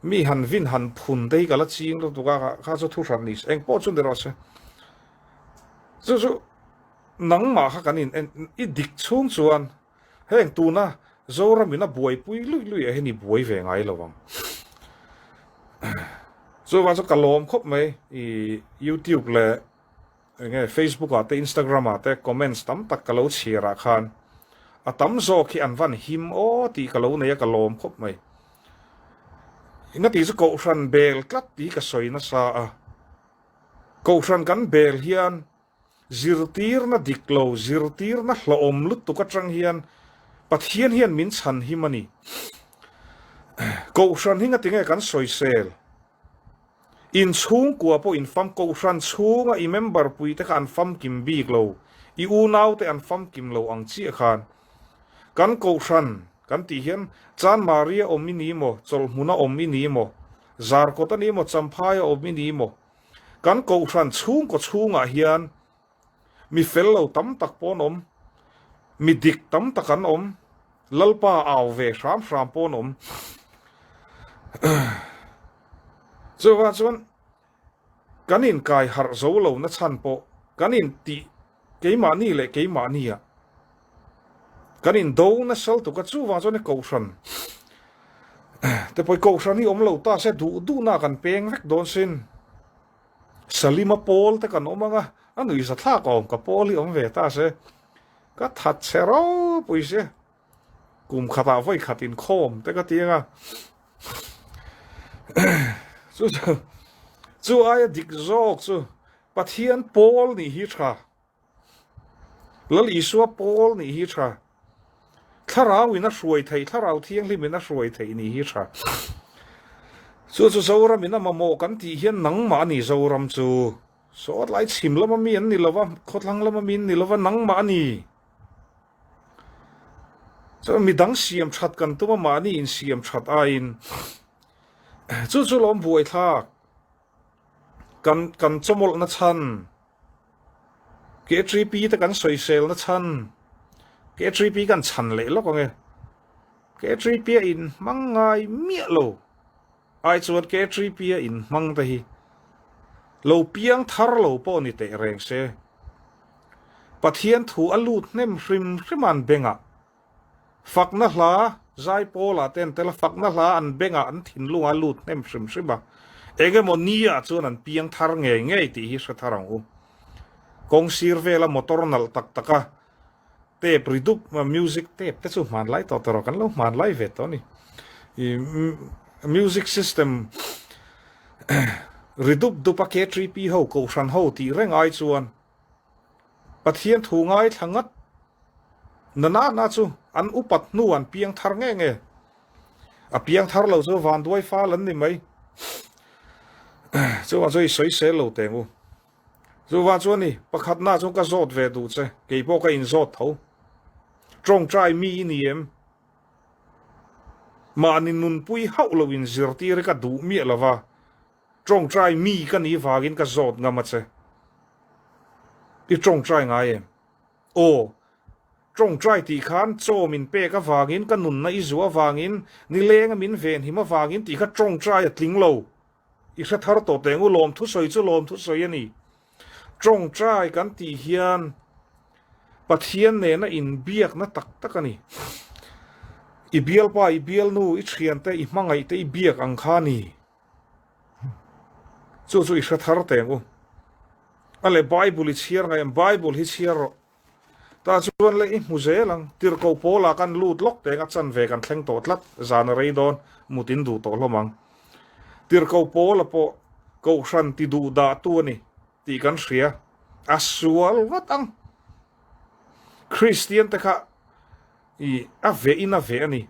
Mi han vin han phun te hi ka la ching lutuk a, kha chu thu hran ni se, eng pawh chu ni rawh se. Chu chu nangmah kha kan in en i dik chhung chuan heng tuna Zoram in a buaipui luih luih ah hian i buai ve ngai lo ang. Chuvang chu ka lawm khawp mai i YouTube leh Enge Facebook ah te Instagram ah te comments tam tak ka lo chhiar ah khan a tam zawk hi an van him aw tih ka lo nei a ka lawm khawp mai. Enga tih chu Kohhran bel tlat tih ka sawi nasa a. Kohhran kan bel hian zirtirna dik lo zirtirna hlawhawm lutuk atang hian Pathian hian min chhan him a ni. Kohhran hi ngatinge kan sawisel In chhungkua pawh in fam, Kohhran chhunga i member pui te kha an famkim bik lo, i unau te an famkim lo ang chiah khan. Kan Kohhran kan tih hian Chanmari a awm i ni maw, Chawlhmun a awm i ni maw, Zarkawt a ni maw, Champhai a awm i ni maw, kan Kohhran chhungkaw chhungah hian Mi fel lo tam tak pawh an awm, mi dik tam tak an awm, Lalpa au ve hram hram pawh an awm. Chuvang chuan kan inkai harh zo lo na chhan pawh kan intih keimahni leh keimahnia kan indo nasal tuk a, chuvang chuan i kohhran te pawh i kohhran hi awm lo ta se duh duhna kan peng vek dawn sin. Salima pawl te kan awm ang a, a nuihza thlak a awm, ka pawl hi awm ve ta se, ka that chhe ropui sia, kum khatah vawi khat inkhawm te ka ti ang a, chu chu chu aia dik zawk chu Pathian pawl nih hi tha. Lal Isua pawl nih hi tha. Thlarau in a hruai theih, Thlarau Thianghlim in a hruai theih nih hi tha. Chu chu Zoram in a mamawh kan tih hian nangmah a ni Zoram chu. Sawt lai chhim lama mi an ni lova, khawthlang lama mi an ni lova, nangmah a ni. Chuan midang siam that kan tum a, mahni in siam that aiin. Chu chu lawm buaithlak. Kan kan chawmawlhna chhan. KTP te kan sawisel na chhan KTP kan chhan leh lawk ang e. KTP a in hmang ngai miah lo ai chuan KTP a in hmang te hi lo piang thar lo pawh ni teh reng se. Pathian thu a lut hnem hrim hrim a an bengah. Fakna hla, Zaipawlah te an tel a, fakna hla an bengah an thinlungah a lut hnem hrim hrim a, eng emaw niah chuan an piang thar ngei ngei tih hi hre thar ang u. Kawng sir vela motor nalh tak tak a, tape ri dup, music tape te chu hmanlai tawh tawh rawh, kan lo hmanlai ve tawh a ni. I music system ri dup dup a KTP ho, Kohhran ho tih reng ai chuan Pathian thu ngaithla ngat na na na chu an upat hnu an piang thar nge nge. A piang thar lo chu vanduai fal an ni mai. Chuvang chu i sawi sel lo teng u. Chuvang chuan ni pakhatna chu ka zawt ve duh che, kei pawh ka inzawt tho. Tawngtai mi i ni em? Mahni nunpui hauh lo inzirtir hi ka duh miah lo va. Tawngtai mi ka nih vangin ka zawt ngam a che. I tawngtai ngai em? Aw. Tawngtai tih khan chaw min pek avangin, ka nunna i zuah avangin, nilenga min venhim avangin tih kha tawngtai a tling lo. I hre thar tawh teh ngu, lawmthu sawi chu lawmthu sawi a ni. Tawngtai kan tih hian Pathian nena inbiakna tak tak a ni. I bialpa, i bialnu, i thiante, i hmangaihte i biak ang kha a ni. Chu chu i hre thar teng u. A le Bible i chhiar ngai em? Bible hi chhiar rawh. Tah chuan le i hmu zel ang. Tirhkoh pawlah kan lut lawk teng a chanve kan thleng tawh tlat. Zan a rei dawn. Mut in duh tawh hlawm ang. Tirhkoh pawla pawh Kohhran ti duh dah tu a ni tih kan hria. A sual vat ang. Kristian te kha. I a veh in a veh a ni.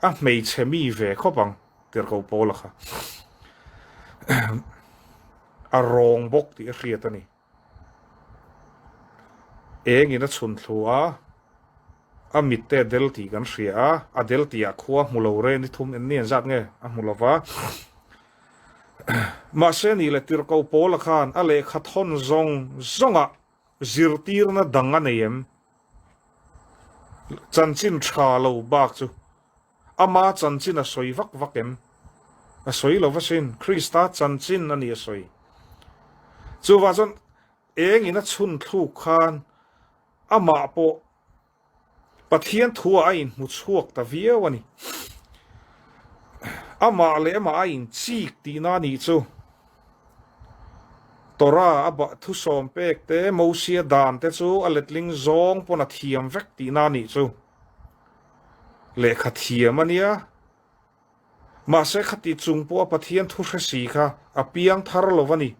A hmeichhe mi ve khawp ang tirhkoh Paula kha. A rawng bawk tih a hriat a ni. Eng in a chhun thlu a, a mit te a del tih kan hria a, a del tih ah khua hmu lo re ni thum en ni an zat nge a hmu lo va. Mahse nih leh tirhkoh Paula khan a lehkha thawn zawng zawng ah zirtirna dang a nei em? Chanchin tha lo bak chu ama chanchin a sawi vak vak em? A sawi lo va sin, Krista chanchin a ni a sawi. Chuvah chuan engin a chhun thluk khan amah pawh Pathian thuah a inhmu chhuak ta viau a ni. Amah leh amah a inchik tihna a nih chu. Torah a bah thusawm pek te, Mosia dan te chu a letling zawng pawn a thiam vek tihna a nih chu. Lehkha thiam a nia. Mahse khati chung pawha Pathian thu hre si kha a piang thar lo a ni.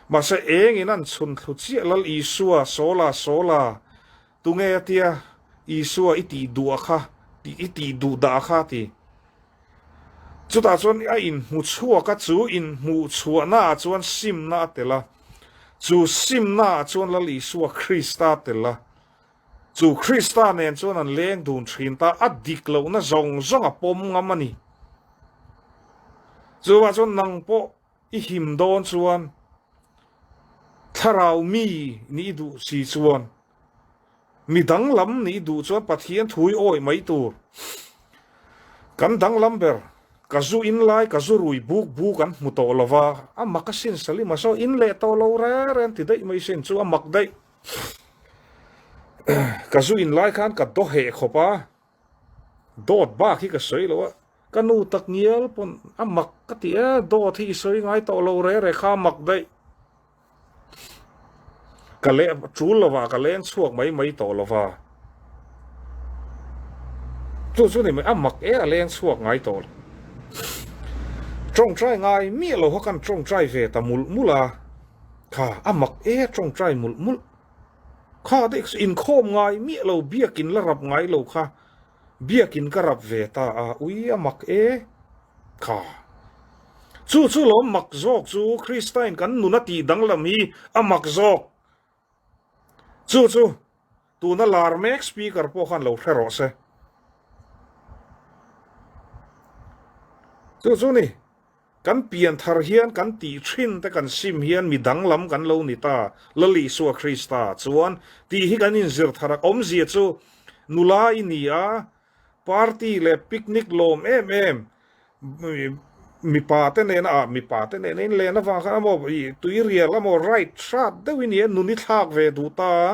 Mahse engin an chhun thlu chiah Lal Isua, Sawla, Sawla, tunge a tia Isua i tih duh a kha, i tih duh dah a kha a ti. Chutah chuan a inhmu chhuak a, chu inhmuh chhuahna ah chuan simna a tel a, chu simna ah chuan Lal Isua Krista a tel a, Chu Krista nen chuan an leng dun thin ta, a dik lohna zawng zawng a pawm ngam a ni. Chuvah chuan nang pawh i him dawn chuan thlarau mi nih i duh si chuan, mi danglam nih i duh chuan Pathian thu i awih mai tur. Kan danglam ber, ka zu in lai, ka zu rui buk buk an hmu tawh lova, a mak asin Salima saw in leh tawh lo reng reng ti daih mai sin chu a mak daih. Ka zu in lai khan ka daw heh khawp a, dawt bak hi ka sawi lo a, ka nu tak ngial pawn a mak ka ti e, dawt hi i sawi ngai tawh lo re re kha a mak daih. Ka leh tul lovah ka leng chhuak mai mai tawh lova, chu chu ni mai a mak e a leng chhuak ngai tawh lo. Tawngtai ngai miah lo kha kan tawngtai ve ta mulh mulh a. Kha a mak e tawngtai mulh mulh. Kha te inkhawm ngai miah lo biakin la rap ngai lo kha biakin ka rap ve ta a ui a mak e. Kha chu chu lawm mak zawk chu Kristain kan nun a tih danglam hi a mak zawk. Chu chu tuna lar mek speaker pawh khan lo hre rawh se. Chu chu ni. Kan pian thar hian kan tih thin te kan sim hian mi danglam kan lo ni ta, Lal Isua Krista chuan tih hi kan inzir thar a, awmzia chu nula i ni a, party leh picnic lawm em em mipa te nena ah mipa te nena in len avang khan amaw i tuirial amaw right hrat deuh i ni a, nun i thlak ve duh ta a.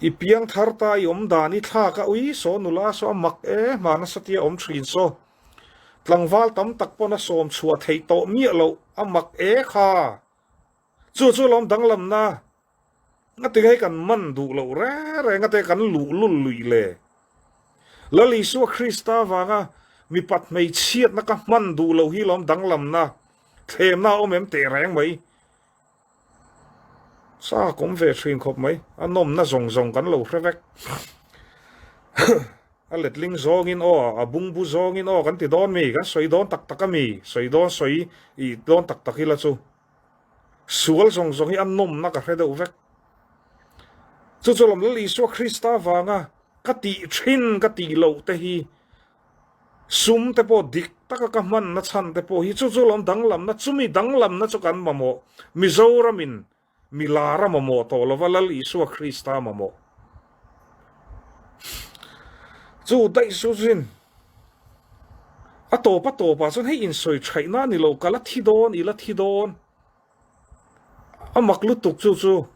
I piang thar ta i awm dan i thlak a, ui saw nula saw a mak e, hma nasa tia awm thin saw. Tlangval tam tak pawn a sawm chhuah theih tawh miah loh a mak e kha. Chu chu lawm danglamna ngati hei kan man duh loh reng reng ate kan luh lul luih le. Lal Isua Krista vanga mipat hmeichhiatna ka hman duh loh hi lawm danglamna thlemna a awm em teh reng mai. Sa kawm ve thin khawp mai, a nawmna zawng zawng kan lo hre vek. A letling zawngin aw, a bungbu zawngin aw kan ti dawn mi, kan sawi dawn tak tak a mi, sawi dawn sawi i dawn tak tak ila chu. Sual zawng zawng hi a nawmna ka hre deuh vek. Chu chu lawm Lal Isua Krista vanga ka tih thin ka tih loh te hi Sum te pawh dik taka ka hmanna chhan te pawh hi chu chu lawm danglamna, chumi danglamna chu kan mamawh. Mizoramin mi lar a mamawh tawh lova Lal Isua Krista mamawh. Chu daih chu zin a tawp a tawpah chuan hei insawi thaihna a ni lo, ka la thi dawn, i la thi dawn. A mak lutuk chu chu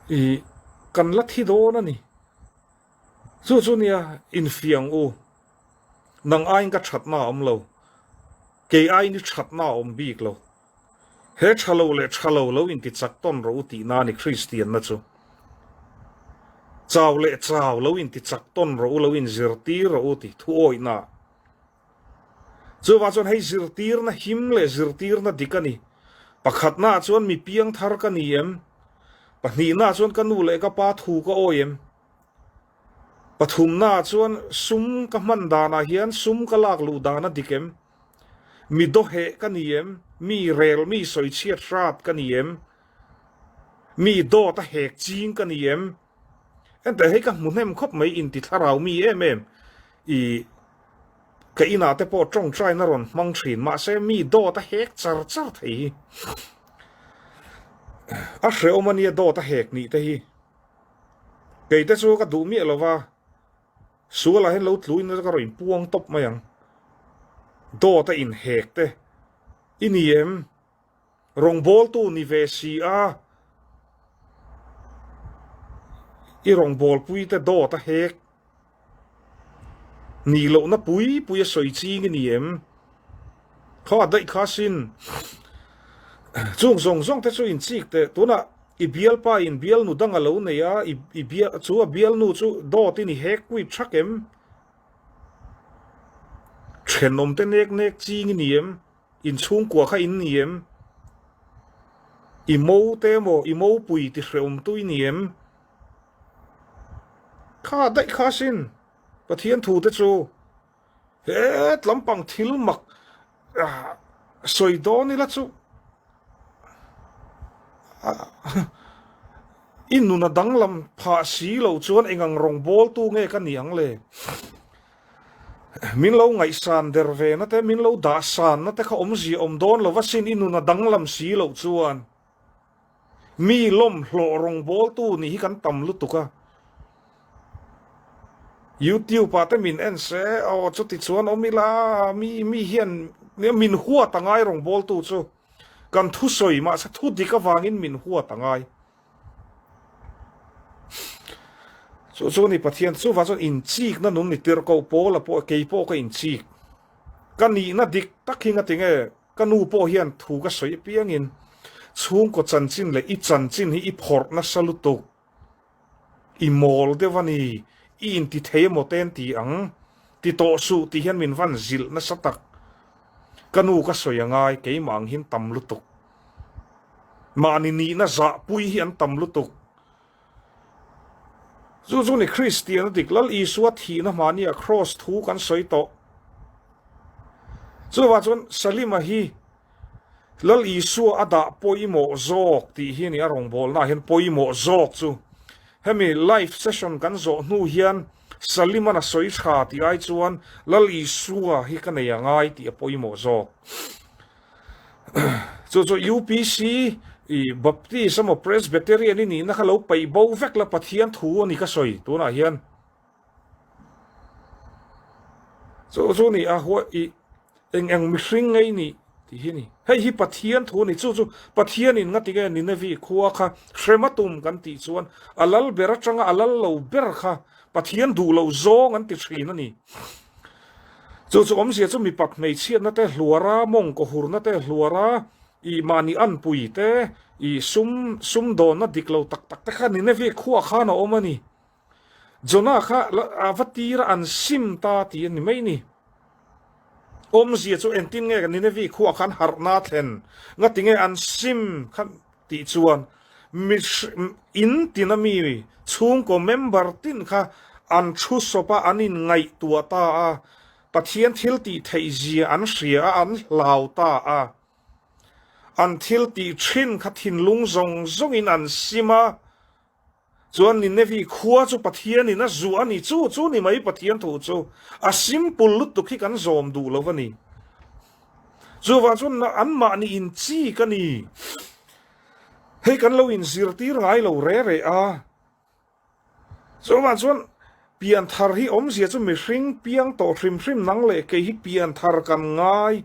i kan la thi dawn a ni. Chu chu nia, infiang u. Nang aiin ka thatna a awm lo. Kei aiin i thatna a awm bik lo. He tha lo leh tha lo lo inti chak tawn rawh u tihna a ni Kristianna chu. Chau leh chau lo inti chak tawn rawh u, lo inzirtir rawh u tih thu awihna. Chuvang chuan hei zirtirna him leh zirtirna dik a ni. Pakhatnaah chuan mi piangthar ka ni em? Pahnihnaah chuan ka nu leh ka pa thu ka awi em? Pathumnaah chuan sum ka hman danah hian sum ka lak luh dan a dik em? Mi dawheh ka ni em? Mi rel mi sawichhiat hrat ka ni em? Mi dawt a hek ching ka ni em? Enteh hei ka hmu hnem khawp mai inti thlarau mi em em i ka inah te pawh tawngtaina rawn hmang thin mahse mi dawt a hek char char thei hi a hrehawm ania dawt a hek nih te hi kei te chu ka duh miah lova sualah hian lo tluin ka rawn inpuang tawp mai ang dawt a inhek te i ni em? Rawngbawltu ni ve si a, i rawngbawlpuite dawt a hek nih lohna pui pui a sawi ching i ni em? Kha daih kha sin. Chung zawng zawng te chu inchik teh. Tunah i bialpa in bialnu dang a lo nei a, i bial chu a bialnu chu dawt in i hek kuit thak em? Thenawmte nek nek ching i ni em? In chhungkua kha in ni em? I mo te emaw i mopui ti hrehawm tu i ni em? Kha daih kha sin Pathian thu te chu het lampang thil mak sawi dawn ila chu I nun a danglam phah si loh chuan engang rawngbawltu nge ka ni ang le? Min lo ngaihsan der ve na te, min lo dahsan na te kha awmzia awm dawn lo va sin i nun a danglam si loh chuan mi lawm hlawh rawngbawltu nih hi kan tam lutuk a. YouTube ah te min en se, aw chuti chuan awm ila mi mi hian min huat a ngai rawngbawltu chu kan thusawi mahse thu dik avangin min huat a ngai. Chu chu ni Pathian chuvah chuan inchikna nun ni tirh koh pawl a pawh kei pawh ka inchik. Ka nihna dik tak hi ngatinge ka nu pawh hian thu ka sawi apiangin chhungkaw chanchin leh i chanchin hi i phawrh nasa lutuk. I mawl deuh a ni, i inti thei emaw te an ti ang, ti tawh suh tih hian min van zilh nasa tak. Ka nu ka sawi a ngai, keimah ang hian tam lutuk. Mahni nihna zahpui hi an tam lutuk. Chu chu ni Kristiana dik Lal Isua thihna hmahnia Kraws thu kan sawi tawh. Chuvang chuan Salima hi Lal Isua a dah pawimawh zawk tih hi a ni a rawngbawlnaah hian pawimawh zawk chu. Hemi live session kan zawh hnu hian Saliman a sawi tha tih ai chuan Lal Isua hi ka nei a ngai tih a pawimawh zawk. Chu chu UPC i Baptist emaw Presbyterian i nihna kha lo paih bo vek la Pathian thu a ni ka sawi tunah hian. Chu chu ni a hua i eng eng mihring ngei ni tih hi ni. Hei hi Pathian thu a ni. Chu chu Pathianin nga tinge Ninevi khua kha hrem a tum kan tih chuan a lal ber atanga a lal lo ber kha Pathian duh loh zawng an ti thin a ni. Chu chu awmzia chu mipat hmeichhiatna te hluar a, mawngkaw hurna te hluar a, i mahni anpui te, i sum sumdawnna dik lo tak tak te kha Ninevi khuaah khan a awm a ni. Jonah kha a va tir a, an sim ta tih a ni mai ni. Awmzia chu engtin nge Ninevi khuaah khan harhna a thlen? Ngatinge an sim kha tih chuan mi in tina mi chhungkaw member tin kha an thu sawp a, an inngaihtuah ta a, Pathian thil tih theih zia an hria a, an hlau ta a. An thil tih thin kha thinlung zawng zawngin an sim a. Chuan Ninevi khua chu Pathianin a zuah a ni, chu chu ni mai Pathian thu chu a simple lutuk hi kan zawm duh lo a ni. Chuvang chuan anmahni inchik a ni. Hei kan lo inzirtir ngai lo re re a. Chuvang chuan pianthar hi awmzia chu mihring piang tawh hrim hrim nang leh kei hi pianthar kan ngai.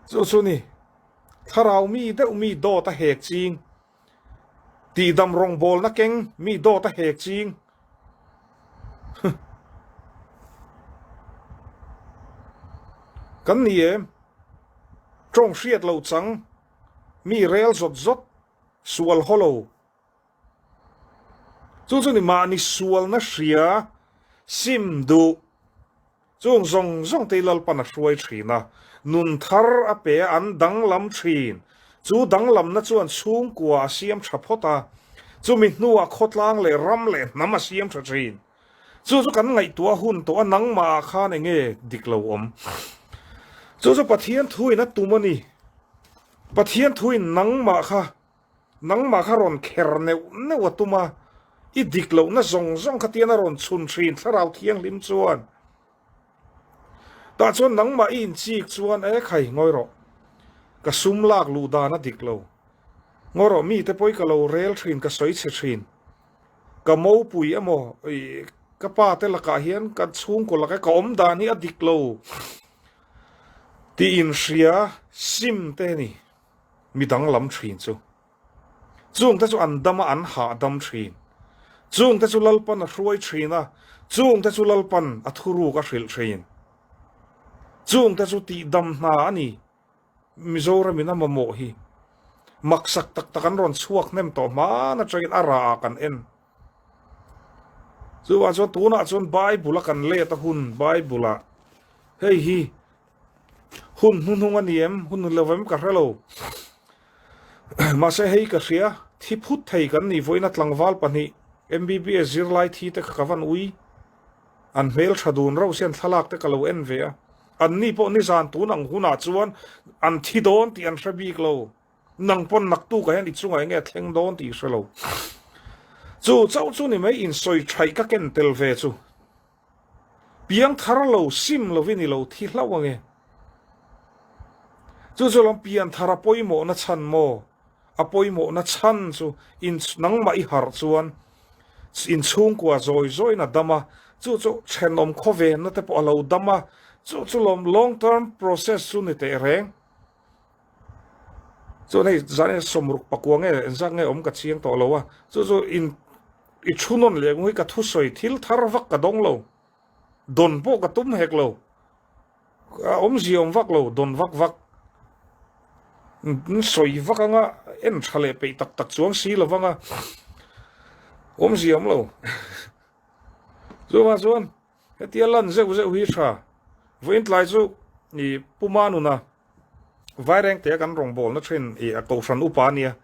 Chu chu ni. Thlarau mi deuh mi dawt a hek ching. Tihdam rawngbawlna keng mi dawt a hek ching. Kan ni em? Tawng hriat lo chang mi rel zawt zawt sual haw lo. Chu chu ni mahni sualna hria sim duh. Chung zawng zawng te Lalpan a hruai thin a, nun thar a pe a, an danglam thin. Chu danglamna chuan chhungkua a siam tha phawt a, chumi hnuah khawtlang leh ram leh hnam a siam tha thin. Chu chu kan ngaihtuah hun tawh a, nangmahah khan eng nge dik lo awm? Chu chu Pathian thuin a tum a ni. Pathian thuin nangmah kha nangmah kha rawn kher neuh neuh a tum a, i dik lohna zawng zawng kha tian a rawn chhun thin Thlarau Thianghlim chuan. Tah chuan nangmah i inchik chuan e khai ngawi rawh, ka sum lak luh dan a dik lo. Ngawi rawh mite pawh i ka lo rel thin, ka sawi chhe thin. Ka mopui emaw i ka pa te lakah hian ka chhungkaw laka ka awm dan hi a dik lo tih inhria sim te ni mi danglam thin chu. Chungte chu an dam a, an hahdam thin. Chungte chu Lalpan a hruai thin a, chungte chu Lalpan a thuruk a hrilh thin. Chungte chu tihdam hna a ni. Mizoramin a mamawh hi maksak tak tak an rawn chhuak hnem tawh hman atangin a rah ah kan en. Chuvang chuan tunah chuan Bible a kan let a hun Bible ah hei hi hun hnuhnung a ni em hun lo em ka hre lo. Mahse hei ka hria thi phut thei kan ni vawiin a tlangval pahnih MBBS zirlai thi te kha ka van ui. An hmel tha dun reuh sian thlalak te ka lo en ve a. Anni pawh nizan tun ang hunah chuan an thi dawn tih an hre bik lo. Nang pawn naktukah hian i chungah enge a thleng dawn tih i hre lo. Chu chauh chu ni mai insawi thaih ka ken tel ve chu. Piang thar lo sim lovin i lo thi hlauh ange. Chu chu lawm pian thar a pawimawhna chhan maw? A pawimawhna chhan chu in nangmah i harh chuan inchhungkua zawi zawiin a dam a, chu chu thenawm khawvenna te pawh a lo dam a, chu chu lawm long term process chu ni teh reng. Chuan hei zan sawmruk pakua nge engzat nge awm ka chiang tawh lo a, chu chu in i thu nawn leh ang hi ka thusawi thil thar vak ka dawng lo, dawn pawh ka tum hek lo, a awmzia awm vak lo, dawn vak vak sawi vak anga en tha leh peih tak tak chuang si lo vanga awmzia awm lo. Chuvang chuan hetia lan zeuh zeuh hi tha, vawiin tlai chu i Pu Manuna Vairengtea kan rawngbawlna thin i a kohhran upa a nia,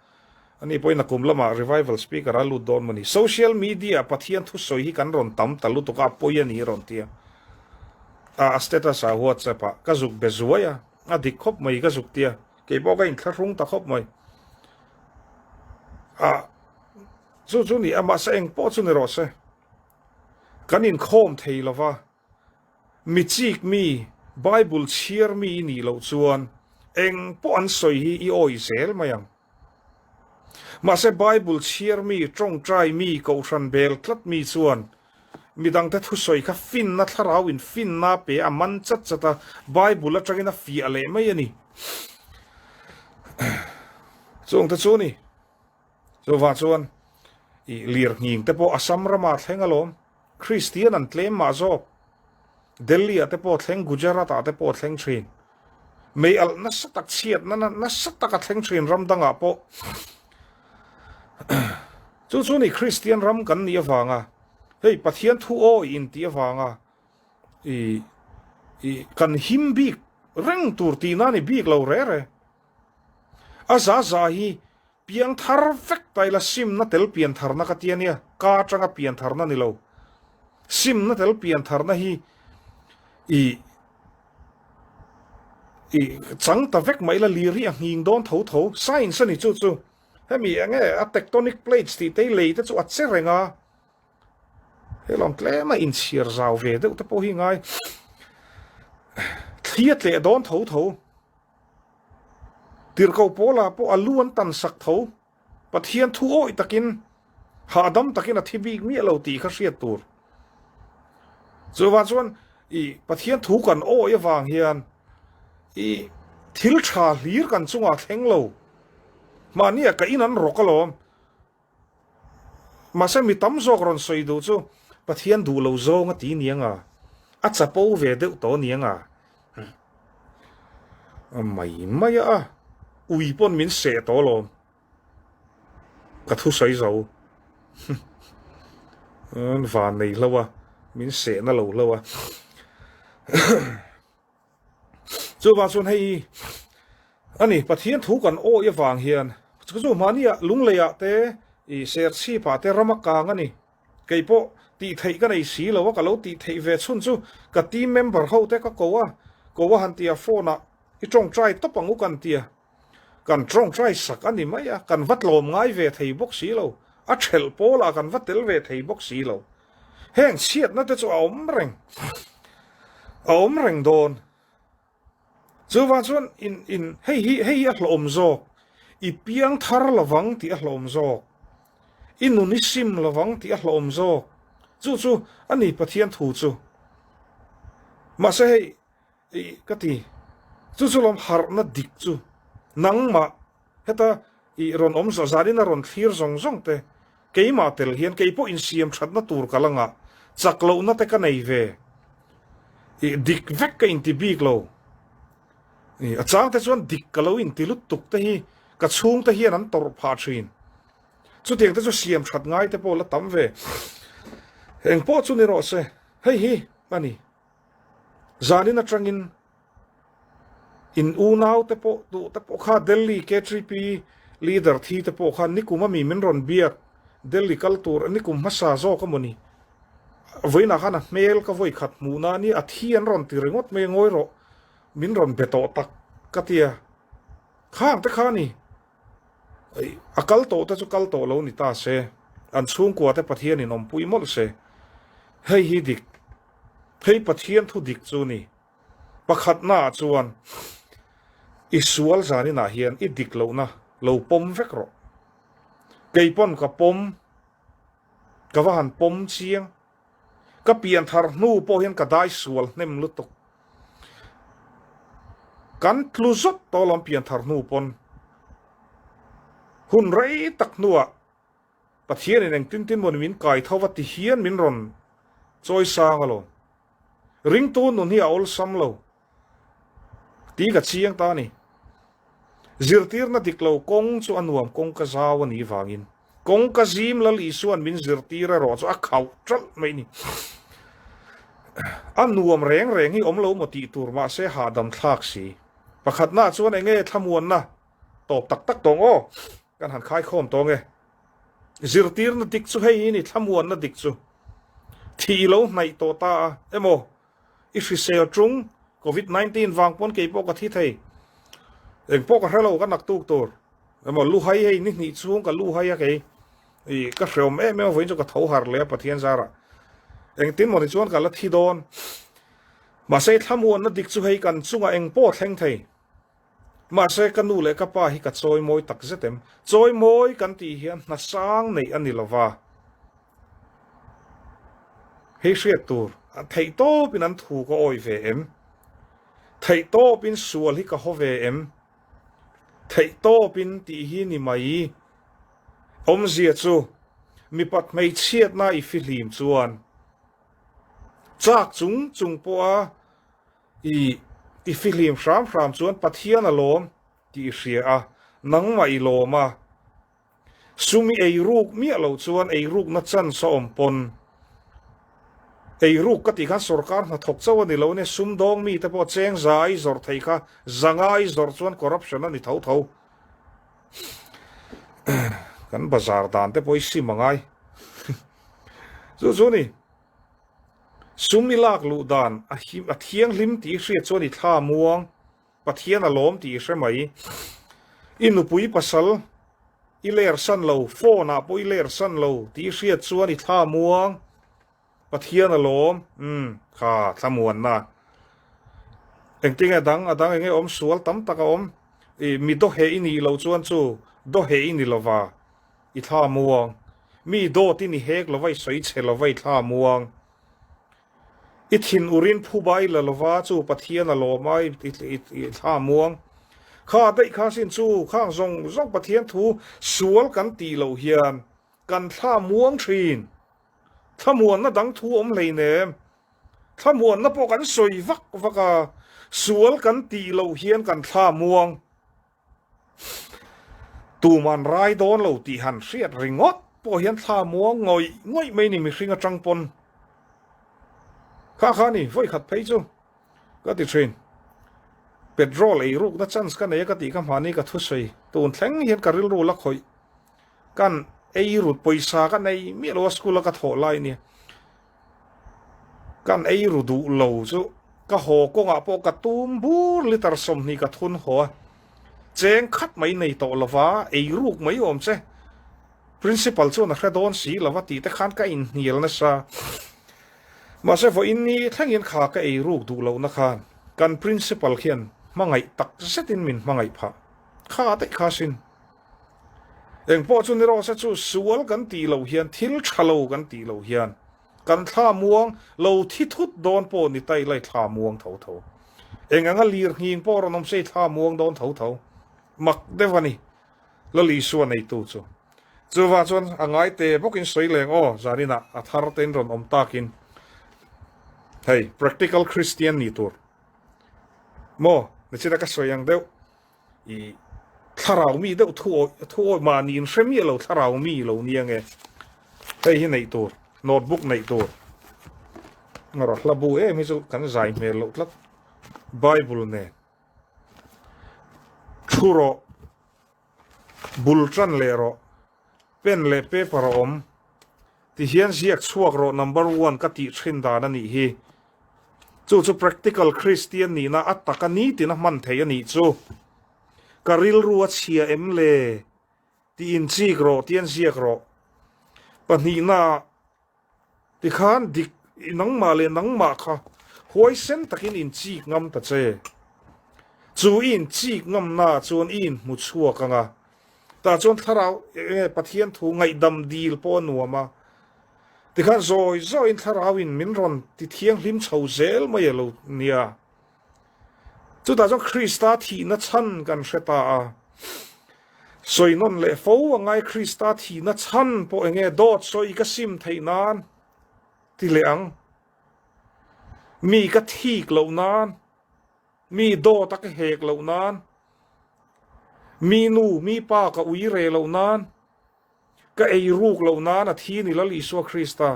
ani pawhin a kum lamah revival speaker a lut dawn maw ni. Social media Pathian thusawi hi kan rawn tam ta lutuk a, a pawi a ni rawn ti a. A status ah WhatsApp ah ka zuk be zuai a, a dik khawp mai ka zuk ti a, kei pawh ka inthlahrung ta khawp mai. A chu chu ni a, mahse eng pawh chu ni rawh se, kan inkhawm thei lova, Mi chik mi, Bible chhiar mi i nih loh chuan eng pawh an sawi hi i awih zel mai ang. Mahse Bible chhiar mi, tawngtai mi, kohhran bel tlat mi chuan midangte thusawi kha finna thlarau in finna pe a man chat chat a, Bible atangin a fiah leh mai a ni. Chungte chu ni. Chuvang chuan i lirnghing te pawh Assam ramah thleng alawm. Kristian an tlem mah zawk. Delhi ah te pawh thleng, Gujarat ah te pawh thleng thin. Mei alh nasa tak chhiatna nasa tak a thleng thin ram dangah pawh. Chu chu ni Kristian ram kan nih avanga hei Pathian thu awi in tih avanga i i kan him bik reng tur tihna ni bik lo re re. A za za hi Piang thar vek ta ila simna tel pian tharna ka ti a nia, ka atanga pian tharna ni lo. Simna tel pian tharna hi i i chang ta vek mah ila lir hi a nghing dawn tho tho. Science a ni chu chu. Hemi enge a tectonic plates tih te hi lei te chu a che reng a. He lawm tlem a inchhiar zau ve deuh te pawh hi ngai thli a tleh dawn tho tho. Tirhkoh Paula pawh a lu an tan sak tho. Pathian thu awih takin, hahdam takin a thi bik miah lo tih kha hriat tur. Chuvang chuan i Pathian thu kan awih avang hian i thil tha hlir kan chungah thleng lo. Mahnia ka in an rawk alawm. Mahse mi tam zawk rawn sawi duh chu Pathian duh lo zawng a ti niang a, a chapo ve deuh tawh niang a. A mai mai a, ui pawn min seh tawh alawm. Ka thusawi zo. Van nei hlo a, min seh na lo hlo a. Chuvang chuan hei. A ni, Pathian thu kan awih avang hian chu chu mahnia lungleiah te, i serchhipah te ram a kang a ni. Kei pawh tih theih ka nei si lo a, ka lo tih theih ve chhun chu ka team member ho te ka ko a, ko a han ti a, phone ah i tawngtai tawp ang u kan ti a, kan tawngtai sak a ni mai a, kan va tlawm ngai ve thei bawk si lo, a thelh pawl ah kan va tel ve thei bawk si lo. Heng chhiatna te chu a awm reng, a awm reng dawn. Chuvang chuan in in hei hi hei hi a hlawm zawk, i piang thar lovang tih a hlawm zawk, i nun i sim lovang tih a hlawm zawk, chu chu a ni Pathian thu chu. Mahse hei i ka ti, chu chu lawm harhna dik chu nangmah heta i rawn awm zawh zanin a rawn thlir zawng zawng te Keimah tel hian kei pawh insiam thatna tur ka la ngah, chak lohna te ka nei ve. Ih, dik vek ka inti bik lo. Ih, a chang te chuan dik ka lo inti lutuk te hi ka chhung te hian an tawrh phah thin. Chutiang te chu siam that ngai te pawh la tam ve. Eng pawh chu ni rawh se, hei hi a ni. Zanin atangin In unau te pawh duh te pawh kha Delhi KTP leader thi te pawh kha nikum ami min rawn biak Delhi kal tur nikum hmasa zawk a mawni vawiinah khan a hmel ka vawi khat hmuh na ania a thi an rawn ti ringawt mai a ngawi rawh min rawn be tawh tak ka tia khang te kha a ni a kal tawh te chu kal tawh lo ni ta se an chhungkua te Pathian in awmpui mawlh se hei hi dik hei Pathian thu dik chu ni. Pakhatnaah chuan i sual zaninah hian i dik lohna lo pawm vek rawh. Kei pawn ka pawm, ka va han pawm chiang. Ka pian thar hnu pawh hian ka dai sual hnem lutuk. Kan tlu zawt tawh alawm pian thar hnu pawn. Hun rei tak hnuah Pathianin engtin tin maw ni min kai tho va ti hian min rawn chawi sang alawm. Ringtu nun hi a awlsam lo tih ka chiang ta a ni. Zirtirna dik lo kawng chu a nuam kawng ka zau a nih vangin kawng ka zim Lal Isua'n min zirtir erawh chu a khauh ṭalh mai a ni. A nuam reng reng hi awm lo maw tih tur mahse hahdam thlak si. Pakhatnaah chuan eng nge thlamuanna tawp tak tak tawng aw kan han khaikhawm tawng e. Zirtirna dik chu hei hi ni thlamuanna dik chu thih i lo hnaih tawh ta a emaw i hrisel tung Covid 19 vang pawn kei pawh ka thi thei eng pawh ka hre lo ka naktuk tur emaw luhai hei ni hnih chhung ka luhai a kei i ka hreawm em em a vawiin chu ka tho har leh a Pathian zarah engtin maw ni chuan ka la thi dawn mahse thlamuanna dik chu hei kan chungah eng pawh thleng thei. Mahse, ka nu leh ka pa hi ka chawimawi tak zet em? Chawimawi kan tih hian hna sang neih a ni lo va. Hei hriat tur, theih tawpin an thu ka awih ve em? Theih tawpin sual hi ka haw ve em? Theih tawpin tih hi ni mai. Awmzia chu, mipat hmeichhiatna i fihlim chuan chak chung chung pawha I i fihlim hram hram chuan Pathian a lawm tih i hria a, nangmah i lawm a. Sum i eiruk miah loh chuan eirukna chance a awm pawn. Eiruk ka tih khan sorkar hnathawk chauh a ni lo nia, sumdawng mite pawh cheng za a i zawrh thei kha zanga i zawrh chuan corruption a ni tho tho. Kan bazar dan te pawh i sim a ngai. Chu chu ni. Sum i lak luh dan a him a thianghlim tih i hriat chuan i thla muang, Pathian a lawm tih i hre mai. I nupui pasal i ler san lo, phone ah pawh i ler san lo tih i hriat chuan i thla muang, Pathian a lawm, umm kha thlamuanna. Engtinge dang a dang enge awm sual tam tak a awm, i mi dawheh i nih loh chuan chu dawheh i ni lova. I thla muang. Mi dawt i ni hek lova i sawi chhe lova i thla muang. I thin urin phuba i la lova chu Pathian a lawm a i thla muang. Kha daih kha sin chu khang zawng zawng Pathian thu sual kan tih loh hian kan thla muang thin. Thlamuanna dang thu awm hleinem. Thlamuanna pawh kan sawi vak vak a, sual kan tih loh hian kan thla muang. Tuman rai dawn lo tih han hriat ringawt pawh hian thla muang ngawih ngawih mai ni mihring atang pawn. Kha kha ni, vawi khat phei chu ka ti thin. Petrol ei rukna chance ka nei a ka tih kha mahni ka thusawi tun thleng hian ka rilru la khawih. Kan ei rut pawisa ka nei miah lo a school a ka thawh lai nia. Kan ei ru duh lo chu ka haw kawngah pawh ka tum bur litre 20 ka thun haw a. Cheng khat mai nei tawh lova ei ruk mai awm che. Principal chuan a hre dawn si lova tih te khan ka inhnial nasa. Mahse vawiin ni thlengin kha ka ei ruk duh lohna khan kan principal khian hmangaih tak zetin min hmangaih phah. Kha daih kha sin. Eng pawh chu ni rawh se chu sual kan tih loh hian thil tha lo kan tih loh hian kan thla muang lo thi thut dawn pawh ni ta ila i thla muang tho tho. Eng anga lir nghing pawh rawn awm se i thla muang dawn tho tho. Mak deuh a ni. Lal Isua neitu chu. Chuvang chuan a ngai te bawkin sawi leng aw zaninah a thar tein rawn awm takin hei practical Christian ni tur maw nichina ka sawi ang deuh i thlarau mi deuh thu awi thu awi mahni in hre miah lo thlarau mi lo nia nge hei hi neih tur notebook neih tur ngarawh hla bu em hi chu kan zai hmel loh tlat bible nen thu rawh bul tan leh rawh pen leh paper a awm Tihian ziak chhuak rawh number one ka tih thin dan a nih hi. Chu chu practical Christian nihna a taka nitin a hman theih a nih chu. Ka rilru a chhia em le? Tih inchik rawh tian ziak rawh. Pahnihna tikhan dik nangmah leh nangmah kha huaisen takin inchik ngam ta che. Chu i inchik ngamnaah chuan i inhmu chhuak anga Tah chuan thlarau enge Pathian thu ngaihdam dil pawh a nuam a, tikhan zawi zawiin thlarauin min rawn ti thianghlim chho zel mai a lo nia. Chutah chuan Krista thihna chhan kan hre ta a, sawi nawn leh fo a ngai Krista thihna chhan pawh enge dawt sawi ka sim theih nan ti leh ang, mi ka thik loh nan. Mi dawt a ka hek loh nan, mi nu, mi pa ka ui re loh nan, ka ei ruk loh nan a thi ni Lal Isua Krista.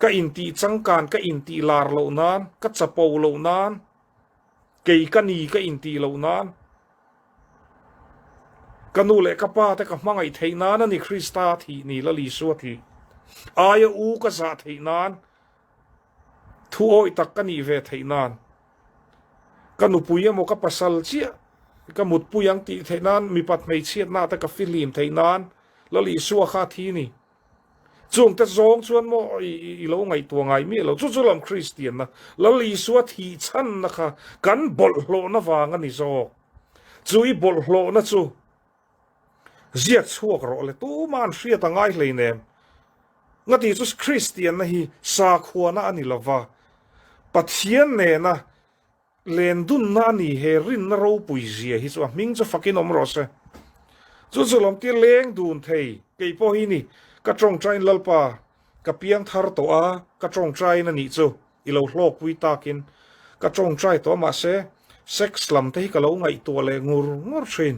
Ka intih changkan, ka intih lar loh nan, ka chapo loh nan, kei ka ni ka intih loh nan, ka nu leh ka pa te ka hmangaih theih nan a ni Krista thih ni Lal Isua thih. Aia u ka zah theih nan, Thu awih tak ka nih ve theih nan ka nupui emaw ka pasal chiah ka mutpui ang tih theih nan mipat hmeichhiatna te ka fihlim theih nan Lal Isua kha a thi ni. Chung te zawng chuan maw i lo ngaihtuah ngai miah lo. Chu chu lam Kristianna Lal Isua thih chhanna kha kan bawlhhlawhna vang a ni zawk. Chu i bawlhhlawhna chu Ziak chhuak rawh le tumah an hriat a ngai hleinem. Ngati chu Kristianna hi sakhuana a ni lova, Pathian nena lendunna a ni he rinna ropui zia hi chu a hming chu fakin awm rawh se. Chu chu lawm tir leng dun thei kei pawh hi ni ka tawngtain Lalpa ka piang thar tawh a ka tawngtain a nih chu. I lo hlawkpui takin ka tawngtai tawh a mahse sex lam te hi ka lo ngaihtuah leh ngur ngur thin.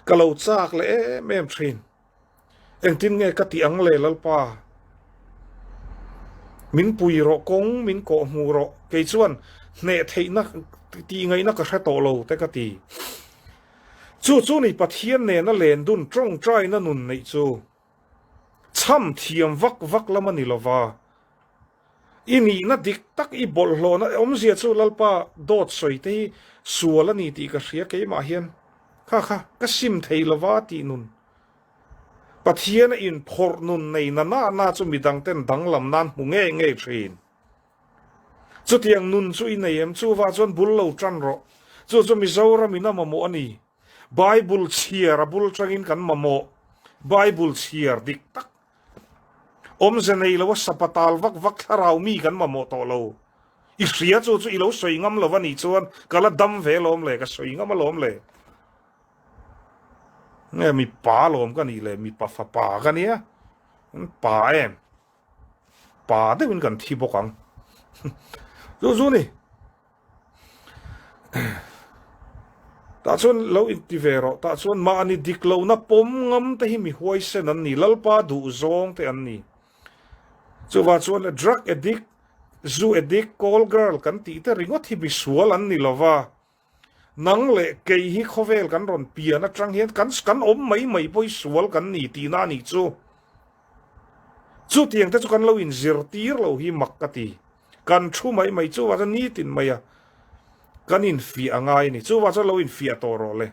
Ka lo chak leh em em thin. Engtin nge ka tih ang le Lalpa? Min pui rawh kawng min kawh hmuh rawh kei chuan hneh theihna tih ngaihna ka hre tawh lo te ka ti. Chu chu ni Pathian nena lendun tawngtaina nun neih chu chham thiam vak vak lam a ni lova. I nihna dik tak i bawlhhlawhna awmzia chu Lalpa dawt sawi te hi sual a ni tih ka hria keimah hian kha kha ka sim thei lova tih nun Pathian a inphawrh nun nei na na na chu midang ten danglam nan hmu ngei ngei thin. Chutiang nun chu i nei em chuvah chuan bul lo tan rawh. Chu chu Mizoram in a mamawh a ni. Bible chhiar a bul tangin kan mamawh. Bible chhiar dik tak Awmze nei lo a sapa tal vak vak thlarau mi kan mamawh tawh lo. I hria chu chu i lo sawi ngam lo a nih chuan ka la dam ve alawm le, ka sawi ngam alawm le. Nge mipa alawm ka nih le, mipa fapa ka nia. Pa em. Pa deuhin kan thi bawk ang. Chu chu ni. Tah chuan lo inti ve rawh, tah chuan mahni dik lohna pawm ngam te hi mi huaisen an ni, Lalpa duh zawng te an ni. Chuvang chuan drug addict, zu addict, call girl kan tih te ringawt hi misual an ni lova. Nang leh kei hi khawvel kan rawn pian atang hian kan kan awm mai mai pawh hi sual kan ni tihna a nih chu. Chutiang te chu kan lo inzirtir lo hi mak ka ti. Kan thu mai mai chuvah chuan nitin mai a kan infiah a ngai a ni. Chuvah chuan lo infiah tawh rawh le.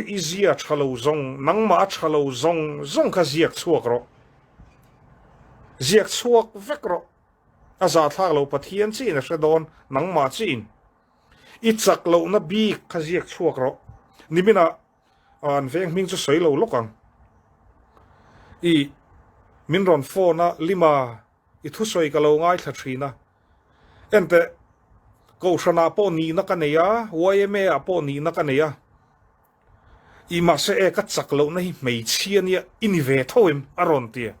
I zia tha lo zawng, nangmah a tha lo zawng zawng kha ziak chhuak rawh. Ziak chhuak vek rawh. A zahthlak lo Pathian chiin a hre dawn, nangmah chiin. I chak lohna bik kha ziak chhuak rawh. Niminah an veng hming chu sawi lo lawk ang. I min rawn phone a, Lima, i thusawi ka lo ngaithla thin a. Enteh, Kohhranah pawh nihna ka nei a, YMA ah pawh nihna ka nei a. I mahse e ka chak lohna hi hmeichhia nia i ni ve tho em? a rawn ti a.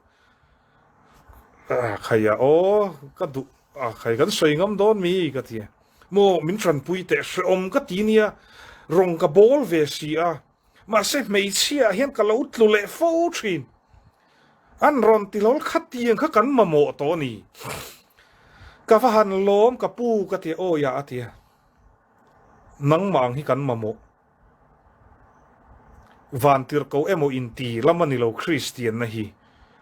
Khaia aw ka duh a khai kan sawi ngam dawn mi ka ti a. Maw min tanpui teh hrehawm ka ti nia rawng ka bawl ve si a. Mahse hmeichhia ah hian ka lo tlu leh fo thin. An rawn ti hlawl khatiang kha kan mamawh tawh a ni. Ka va han lawm ka pu ka ti a awi ah a ti a. Nangmah ang hi kan mamawh. Vantirhkoh emaw inti lam a ni lo Kristianna hi.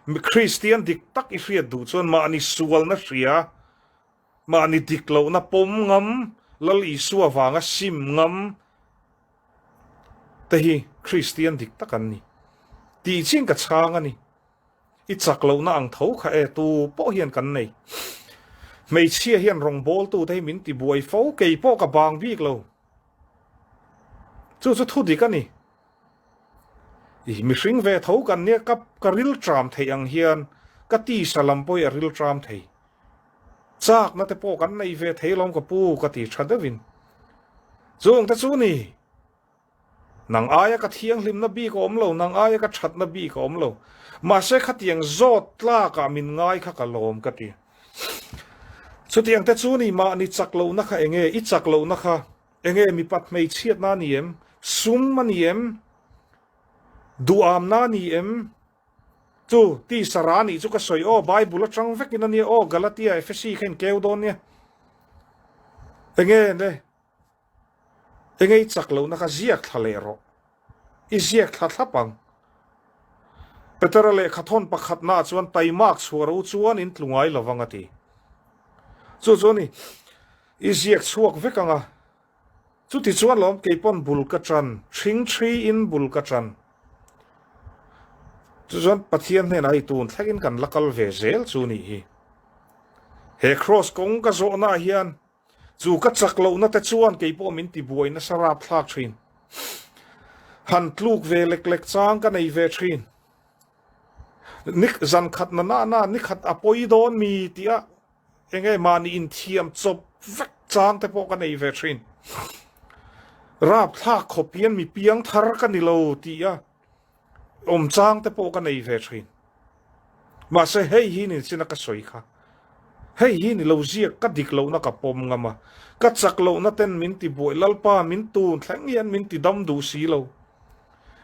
Kristian dik tak i hriat duh chuan mahni sualna hria, mahni dik lohna pawm ngam, Lal Isua vanga sim ngam te hi Kristian dik tak an ni. Tih chin ka chhang a ni. I chak lohna ang tho kha e, tu pawh hian kan nei. Hmeichhia hian rawngbawltute hi min ti buai fo, kei pawh ka bang bik lo. Chu chu thu dik a ni. I mihring ve tho kan nia, ka ka rilṭam theih ang hian ka tisa lam pawh hi a rilṭam thei. Chakna te pawh kan nei ve thei alawm ka pu ka ti ṭha deuhin. Chung te chu ni. Nang aia ka thianghlimna bik a awm lo, nang aia ka ṭhatna bik a awm lo. Mahse khatiang zawt tlakah min ngai kha ka lawm ka ti. Chutiang te chu ni mahni chak lohna kha enge? I chak lohna kha enge? Mipat hmeichhiatna a ni em? Sum a ni em? Duhamna a ni em? Chu tisa ra nih chu ka sawi aw, Bible atang vekin a nia aw, Galatia, Ephesi kha in keu dawn nia. Enge le? Enge i chak lohna kha ziak thla leh rawh. I ziak thla thlap ang. Petera lehkha thawn pakhatnaah chuan taimak chhuah ro chuan in tlu ngai lovang a ti. Chu chu a ni, i ziak chhuak vek ang a. Chuti chuan lawm kei pawn bul ka ṭan, ṭhing ṭhiin bul ka ṭan. Chu chuan Pathian hnenah hei tun thlengin kan la kal ve zel chu nih hi. He kraws kawng ka zawhnaah hian Chu ka chak lohna te chuan kei pawh min ti buai nasa rap thlak thin. Han tluk ve lek lek chang ka nei ve thin. Ni zan khat na na na ni khat a pawi dawn mi tih a enge mahni inthiam chawp vek chang te pawh ka nei ve thin. Rap thlak khawp hian mi piang thar ka ni lo tih a Awm chang te pawh ka nei ve thin. Mahse hei hi ni china ka sawi kha. Hei hi ni lo ziak ka dik lohna ka pawm ngam a. Ka chak lohna ten min ti buai Lalpa min tun thleng hian min ti dam duh si lo.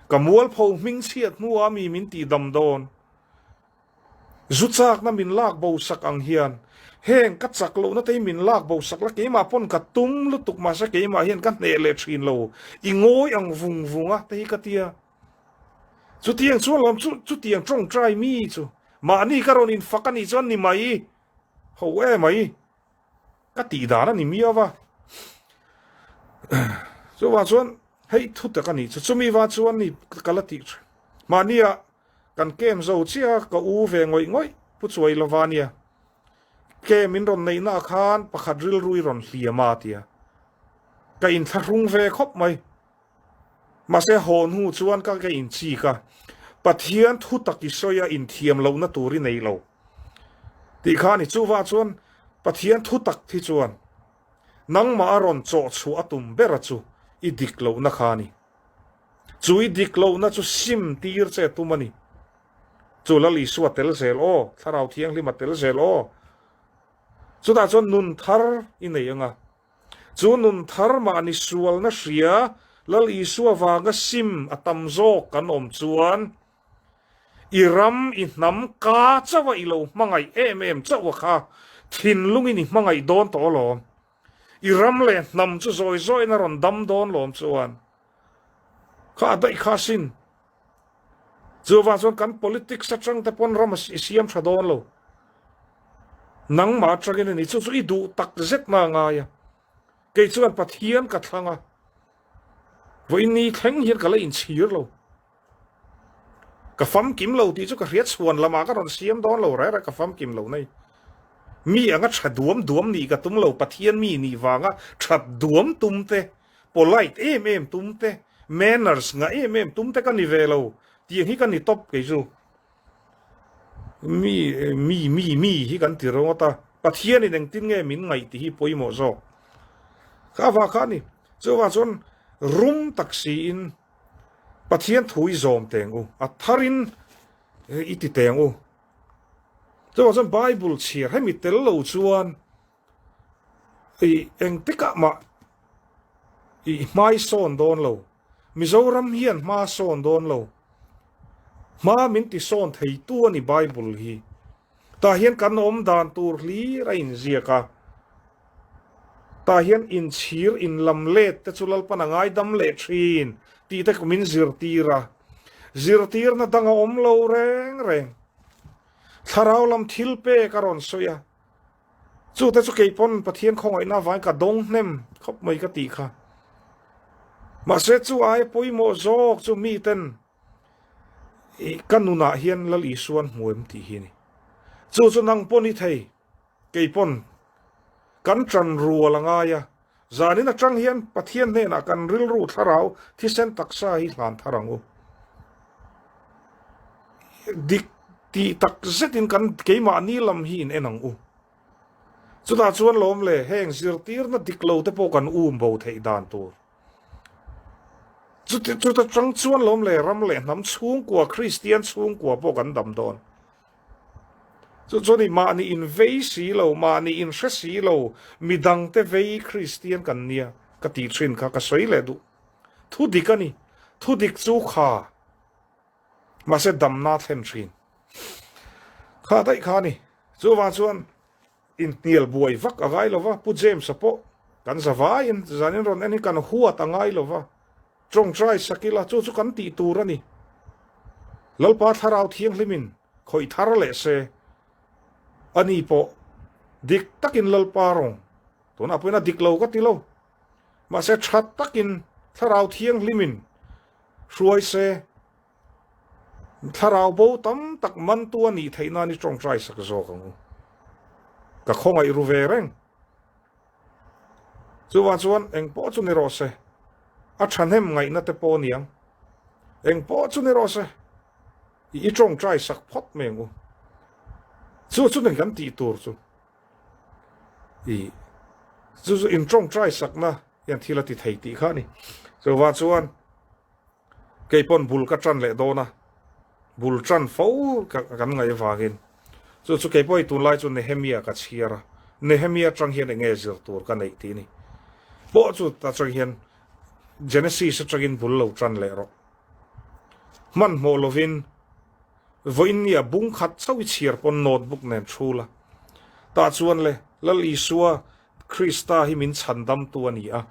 Ka mualpho hming chhiat hnuah mi min ti dam dawn. Zu chakna min lak bo sak ang hian heng ka chak lohna te hi min lak bo sak la keimah pawn ka tum lutuk mahse keimah hian ka hneh leh thin lo i ngawi ang vung vung a te hi ka tia. Chutiang chuan lawm chu chutiang tawngtai mi chu mahni ka rawn infak a nih chuan ni mai ho e mai ka tih dan a ni miau va. Chuvang chuan hei thu tak a nih chu chumi va chuan ni ka la tih thin mahnia Kan kem zo chiah a, ka u ve ngawih ngawih Pu Chuai lova nia. Kem in rawn neihna ah khan pakhat rilru i rawn hliam a tia. Ka inthlahrung ve khawp mai. Mahse haw hnu chuan ka ka inchik a, Pathian thu tak i sawi a inthiam lohna tur i nei lo tih kha a ni. Chuvah chuan Pathian thu tak hi chuan nangmah a rawn chawh chhuah a tum ber a chu i dik lohna kha a ni. Chu i dik lohna chu sim tir che tum a ni. Chu Lal Isua tel zel aw, Thlarau Thianghlim a tel zel aw. Chutah chuan nun thar i nei ang a. Chu nun thar mahni sualna hria Lal Isua vanga sim a tam zawk kan awm chuan i ram, i hnam ka chauha i lo hmangaih em em chauha kha thinlungin i hmangaih dawn tawh alawm. I ram leh hnam chu zawi zawiin a rawn dam dawn lawm chuan kha a daih kha sin. Chuvang chuan kan politics atang te pawn ram i siam tha dawn lo. Nangmah atangin a ni. Chu chu i duh tak zet na a ngai a. Kei chuan Pathian ka thlang a. Vawiin ni thleng hian ka la inchhir lo. Ka famkim lo tih chu ka hriat chhuan lamah ka rawn siam dawn lo reng reng ka famkim lo nei. Mi anga tha duam duam nih ka tum lo, Pathian mi nih vanga that duam tum te, polite em em tum te, manners ngah em em tum te ka ni ve lo tiang hi ka ni tawp kei chu. Mi mi mi mi hi kan ti ringawt a, Pathianin engtin nge min ngaih tih hi pawimawh zawk. Kha avang kha a ni. Chuvang chuan rum tak siin Pathian thu i zawm teng u, a tharin i ti teng u. Chuvang chuan Bible chhiar hemi tel lo chuan i engtikah mah i hmai sawn dawn lo. Mizoram hian hma sawn dawn lo. Hma min ti sawn theitu a ni Bible hi. Tah hian kan awm dan tur hlir a inziak a. Tah hian inchhir inlam let te chu Lalpan a ngaidam leh thin tih te min zirtir a. Zirtirna dang a awm lo reng reng. Thlarau lam thil pek a rawn sawi a. Chu te chu kei pawn Pathian khawngaihna avangin ka dawng hnem khawp mai ka tih kha. Mahse chu aia pawimawh zawk chu miten I ka nunah hian Lal Isuan hmu em tih hi a ni. Chu chu nang pawn i thei, kei pawn kan ṭan rual a ngai a. Zanin aṭang hian Pathian hnenah kan rilru thlarau thisen taksa hi hlan thar ang u. Dik tih tak zetin kan keimahni lam hi in en ang u. Chutah chuan lawm le, heng zirtirna dik lo te pawh kan um bo theih dan tur. Chuti chuta chang chuan lawm le ram leh hnam chhungkua Kristian chhungkua pawh kan dam dawn. Chu chuan i mahni in vei si lo, mahni in hre si lo, midangte vei Kristian kan nia ka tih thin kha ka sawi leh duh. Thu dik a ni, thu dik chu kha mahse damna thlen thin. Kha daih kha a ni. Chuvang chuan Inhnial buai vak a ngai lo va, Pu James-a pawh kan za vaiin zanin rawn en hi kan huat a ngai lo va, tawngtai sak ila chu chu kan tih tur a ni. Lalpa Thlarau Thianghlimin khawih thar leh se, ani pawh dik takin Lalpa rawng, tunah pawhin a dik lo ka ti lo, mahse tha takin Thlarau Thianghlimin hruai se, Thlarau bo tam tak mantu a nih theih nan i tawngtai sak zawk ang u. Ka khawngaih ru ve reng. Chuvang chuan eng pawh chu ni rawh se, a thahnem ngaihna te pawh a ni ang. Eng pawh chu ni rawh se, i tawngtai sak phawt mai ang u. Chu chu ni kan tih tur chu. I chu chu in tawngtai sakna hian thil a ti thei tih kha a ni. Chuvang chuan. Kei pawn bul ka ṭan leh dawn a, bul ṭan fo kan ngaih avangin chu chu kei pawh i tunlai chu Nehemia ka chhiar a, Nehemia aṭang hian eng nge zir tur ka neih tih a ni. Pawh chu aṭang hian Genesis aṭangin bul lo ṭan leh rawh. Hmanhmawh lovin vawiin nia bung khat chauh i chhiar pawn notebook nen ṭhul a, tah chuan le Lal Isua Krista hi min chhandamtu a ni a,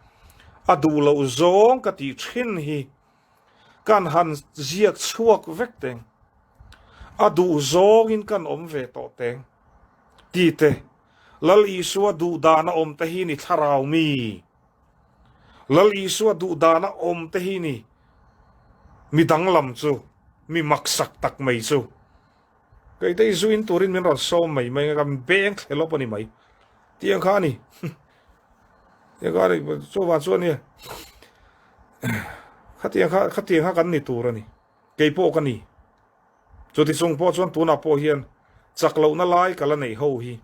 a duh loh zawng ka tih thin hi kan han ziak chhuak vek teng, a duh zawngin kan awm ve tawh teng ti te, Lal Isua duh dana awm te hi ni thlarau mi, Lal Isua duh dana awm te hi ni mi danglam chu, mi maksak tak mai chu. Kei te i zu in turin min rawn sawm mai mai ka beng thle lawp a ni mai. Tiang kha a ni. Tiang kha a ni chuvang chuan nia khatiang kha khatiang kha kan ni tur a ni. Kei pawh ka ni. Chuti chung pawh chuan tunah pawh hian chak lohna lai ka la neih ho hi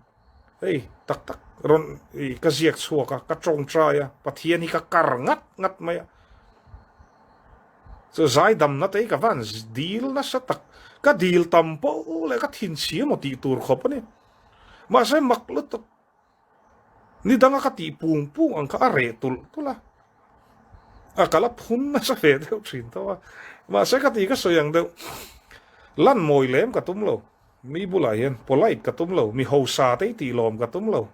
hei tak tak rawn i ka ziak chhuak a, ka tawngtai a, Pathian hi ka kar ngat ngat mai a. Chu zaidamna te hi ka van dil nasa tak, ka dil tam poh leh ka thinchhi emaw tih tur khawp a ni. Mahse mak lutuk ni danga ka tih pung pung ang kha a reh tulh tulh a, a ka la phun nasa ve deuh thin tho a. Mahse ka tih ka sawi ang deuh, lan mawi lem ka tum lo, mi bulah hian polite ka tum lo, mi hausa te hi tih lawm ka tum lo.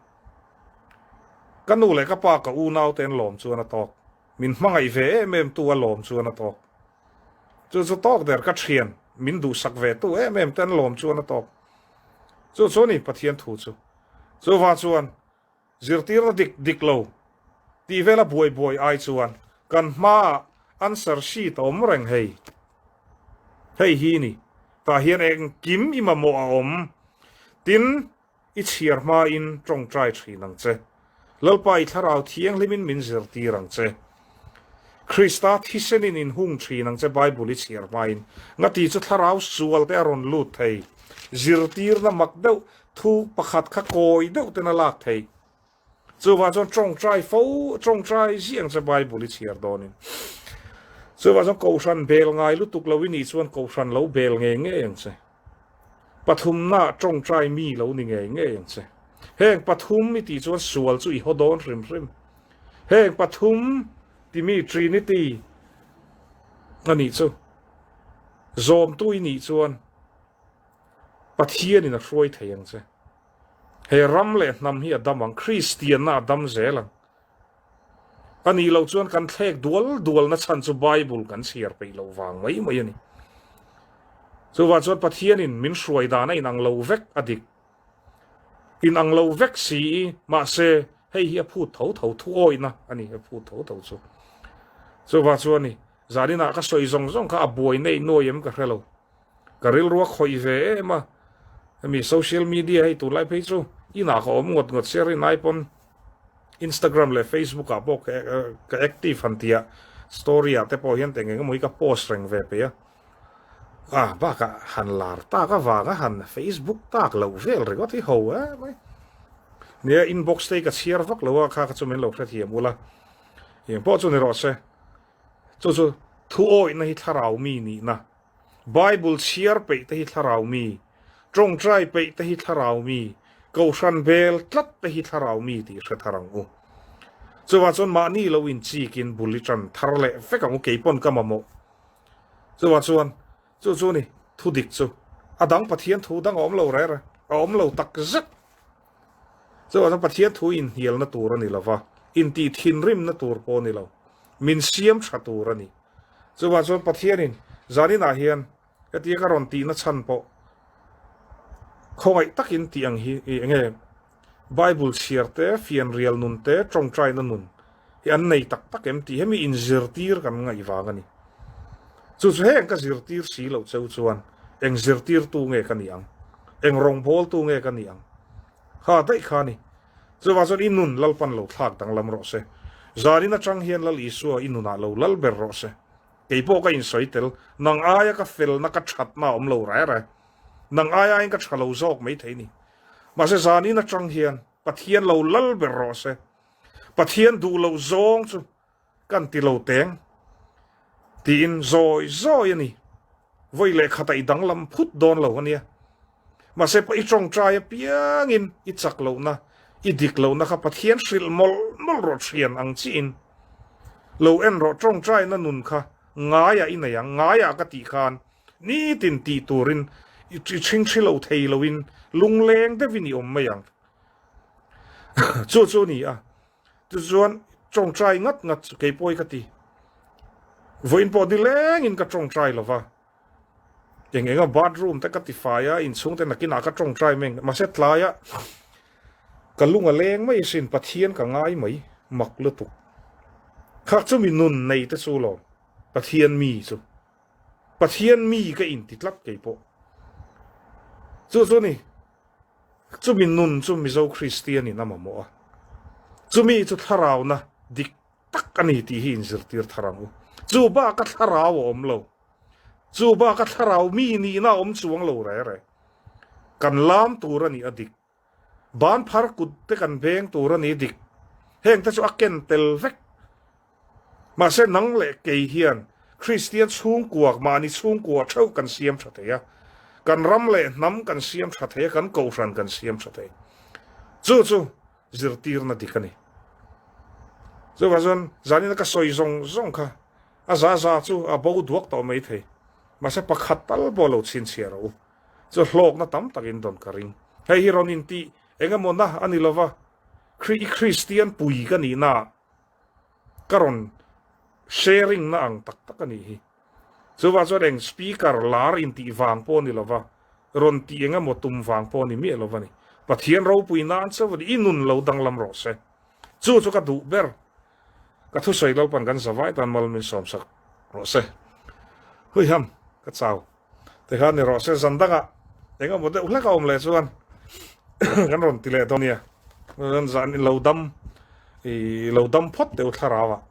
Ka nu leh ka pa ka unau te an lawm chuan a tawk. Min hmangaih ve em em tu a lawm chuan a tawk. Chu chu tawk der ka thian min duhsak ve tu em em te an lawm chuan a tawk. Chu chu a ni Pathian thu chu. Chuvang chuan zirtirna dik dik lo tih vela buai buai ai chuan kan hmaah answer sheet a awm reng hei. Hei hi ni. Tah hian engkim i mamawh a awm. Tin, I chhiar hmain tawngtai thin ang che. Lalpa i thlarau thianghlimin min zirtir ang che. Krista thisenin in hung thin ang che Bible i chhiar hmain. Ngati chu thlarau sual te a rawn lut thei. Zirtirna mak deuh thu pakhat kha kawi deuh ten a lak thei. Chuvang chuan tawngtai fo, tawngtai ziah ang che Bible i chhiar dawnin. Chuvang chuan Kohhran bel ngai lutuk lo i nih chuan Kohhran lo bel ngei ngei ang che. Pathumna tawngtai mi lo ni ngei ngei ang che. Heng pathum i tih chuan sual chu i haw dawn hrim hrim. Heng pathum timi Trinity a nih chu. Zawmtu i nih chuan Pathianin a hruai thei ang che. He ram leh hnam hi a dam ang, Kristianna a dam zel ang. A nih loh chuan kan thlek dual dualna chhan chu Bible kan chhiar peih loh vang mai mai a ni. Chuvang chuan Pathianin min hruai dan a inang lo vek a dik. Inang lo vek si i, mahse hei hi a phut tho tho, thuawihna a ni, a phut tho tho chu. Chuvang chuan i zaninah ka sawi zawng zawng kha a buai neih nuai em ka hre lo. Ka rilru a khawih ve em a, hemi social media hei tunlai phei chu inah ka awm ngawt ngawt sia rinai pawn Instagram leh Facebook ah pawh ka active han tia story ah te pawh hian teng eng emaw hi ka post reng ve peih a, ah bakah han lar tak avanga han Facebook tak loh vel ringawt hi ho em mai. Nia inbox te hi ka chhiar vak lo a kha kha chu min lo hrethiam ula eng pawh chu ni rawh se. Chu chu thu awihna hi thlarau mi nihna, Bible chhiar peih te hi thlarau mi, tawngtai peih te hi thlarau mi, kohhran bel tlat te hi thlarau mi tih hre thar ang u. Chuvang chuan mahni lo inchikin bul i tan thar leh vek ang u, kei pawn ka mamawh. Chuvang chuan chu chu ni thu dik chu a dang Pathian thu dang a awm lo rere, a awm lo tak zet. Chuvang chuan Pathian thu inhnialna tur a ni lo va, intih thinrimna tur pawh a ni lo, min siam tha tur a ni. Chuvang chuan Pathianin zaninah hian hetia ka rawn tihna chhan pawh khawngaih takin tih ang hi eng nge Bible chhiar te, fianrial nun te, tawngtaina nun hi an nei tak tak em tih hemi inzirtir kan ngaih vang a ni. Chu chu heng ka zirtir si loh cheu chuan eng zirtirtu nge ka nih ang? Eng rawngbawltu nge ka nih ang? Kha daih kha a ni. Chuvang chuan i nun Lalpan lo thlak danglam rawh se. Zanin atang hian Lal Isua i nunah lo lal ber rawh se. Kei pawh ka insawi tel, nang aia ka felna ka thatna a awm lo rai rai. Nang ai aiin ka tha lo zawk mai thei ni. Mahse zanin atang hian Pathian lo lal ber rawh se. Pathian duh loh zawng chu kan ti lo teng tiin zawi zawi a ni. Vawi leh khatah i danglam phut dawn lo a nia. Mahse i tawngtai apiangin i chak lohna, i dik lohna kha Pathian hrilh mawlh mawlh rawh thian ang chiin. Lo en rawh tawngtaina nun kha ngaiah i nei ang, ngaiah ka tih khan nitin tih turin i chhingchhi lo thei loin lungleng deuhin i awm mai ang. Chu chu a ni a. Tichuan tawngtai ngat ngat chu kei pawi ka ti. Vawiin pawh nilengin ka tawngtai lo va. Eng enga bathroom te ka ti fai a, inchhung te nakinah ka tawngtai mai ang. Mahse tlaiah ka lung a leng mai asin, Pathian ka ngai mai, mak lutuk. Khak chu mi nun nei te chu lawm, Pathian mi chu. Pathian mi ka inti tlat kei pawh. Chu chu ni. Chumi nun chu Mizo Kristian in a mamawh a, chumi chu thlarauna dik tak a ni tih hi inzirtir thar ang u. Chu baka thlarau a awm lo. Chu baka thlarau mi nihna a awm chuang lo re re. Kan lam tur a nih a dik. Ban phar kut te kan veng tur a ni dik. Heng te chu a ken tel vek. Mahse nang leh kei hian Kristian chhungkua, mahni chhungkua theuh kan siam tha thei a, kan ram leh hnam kan siam tha thei a, kan kohhran kan siam tha thei. Chu chu zirtirna dik a ni. Chuvang chuan zanina ka sawi zawng zawng kha a za za chu a bo duak tawh mai thei. Mahse pakhat tal pawh lo chhinchhiah rawh u. Chu hlawkna tam takin dawn ka ring. Hei hi rawn intih eng emaw na a ni lova. Kri i Kristian pui ka nihna ah ka rawn sharing na ang tak tak a nih hi. Chuvang chuan eng speaker lar intih vang pawh a ni lova, rawn tih eng emaw tum vang pawh a ni miah lova ni. Pathian ropui nan chauh a ni, i nun lo danglam rawh se. Chu chu ka duh ber. Ka thusawi Lalpan kan zavai tan mal min sawmsak rawh se. Huiham, ka chau. Tikhan ni rawh se, zan dangah eng emaw deuh hlek a awm leh chuan kan rawn ti leh dawn nia. Zan in lo dam, i lo dam phawt teh u thlarau ah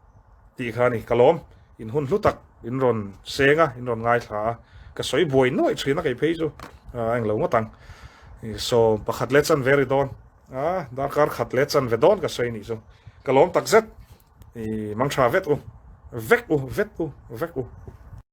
tih kha a ni. Ka lawm, in hun hlu tak in rawn seng a, in rawn ngaithla a, ka sawi buai nuaih thin a kei phei chu a englo ngawt ang. Sawm pakhat leh chanve ri dawn a, darkar khat leh chanve dawn ka sawi nih chu. Ka lawm takzet, i mangtha vet u, vek u, vet u, vek u.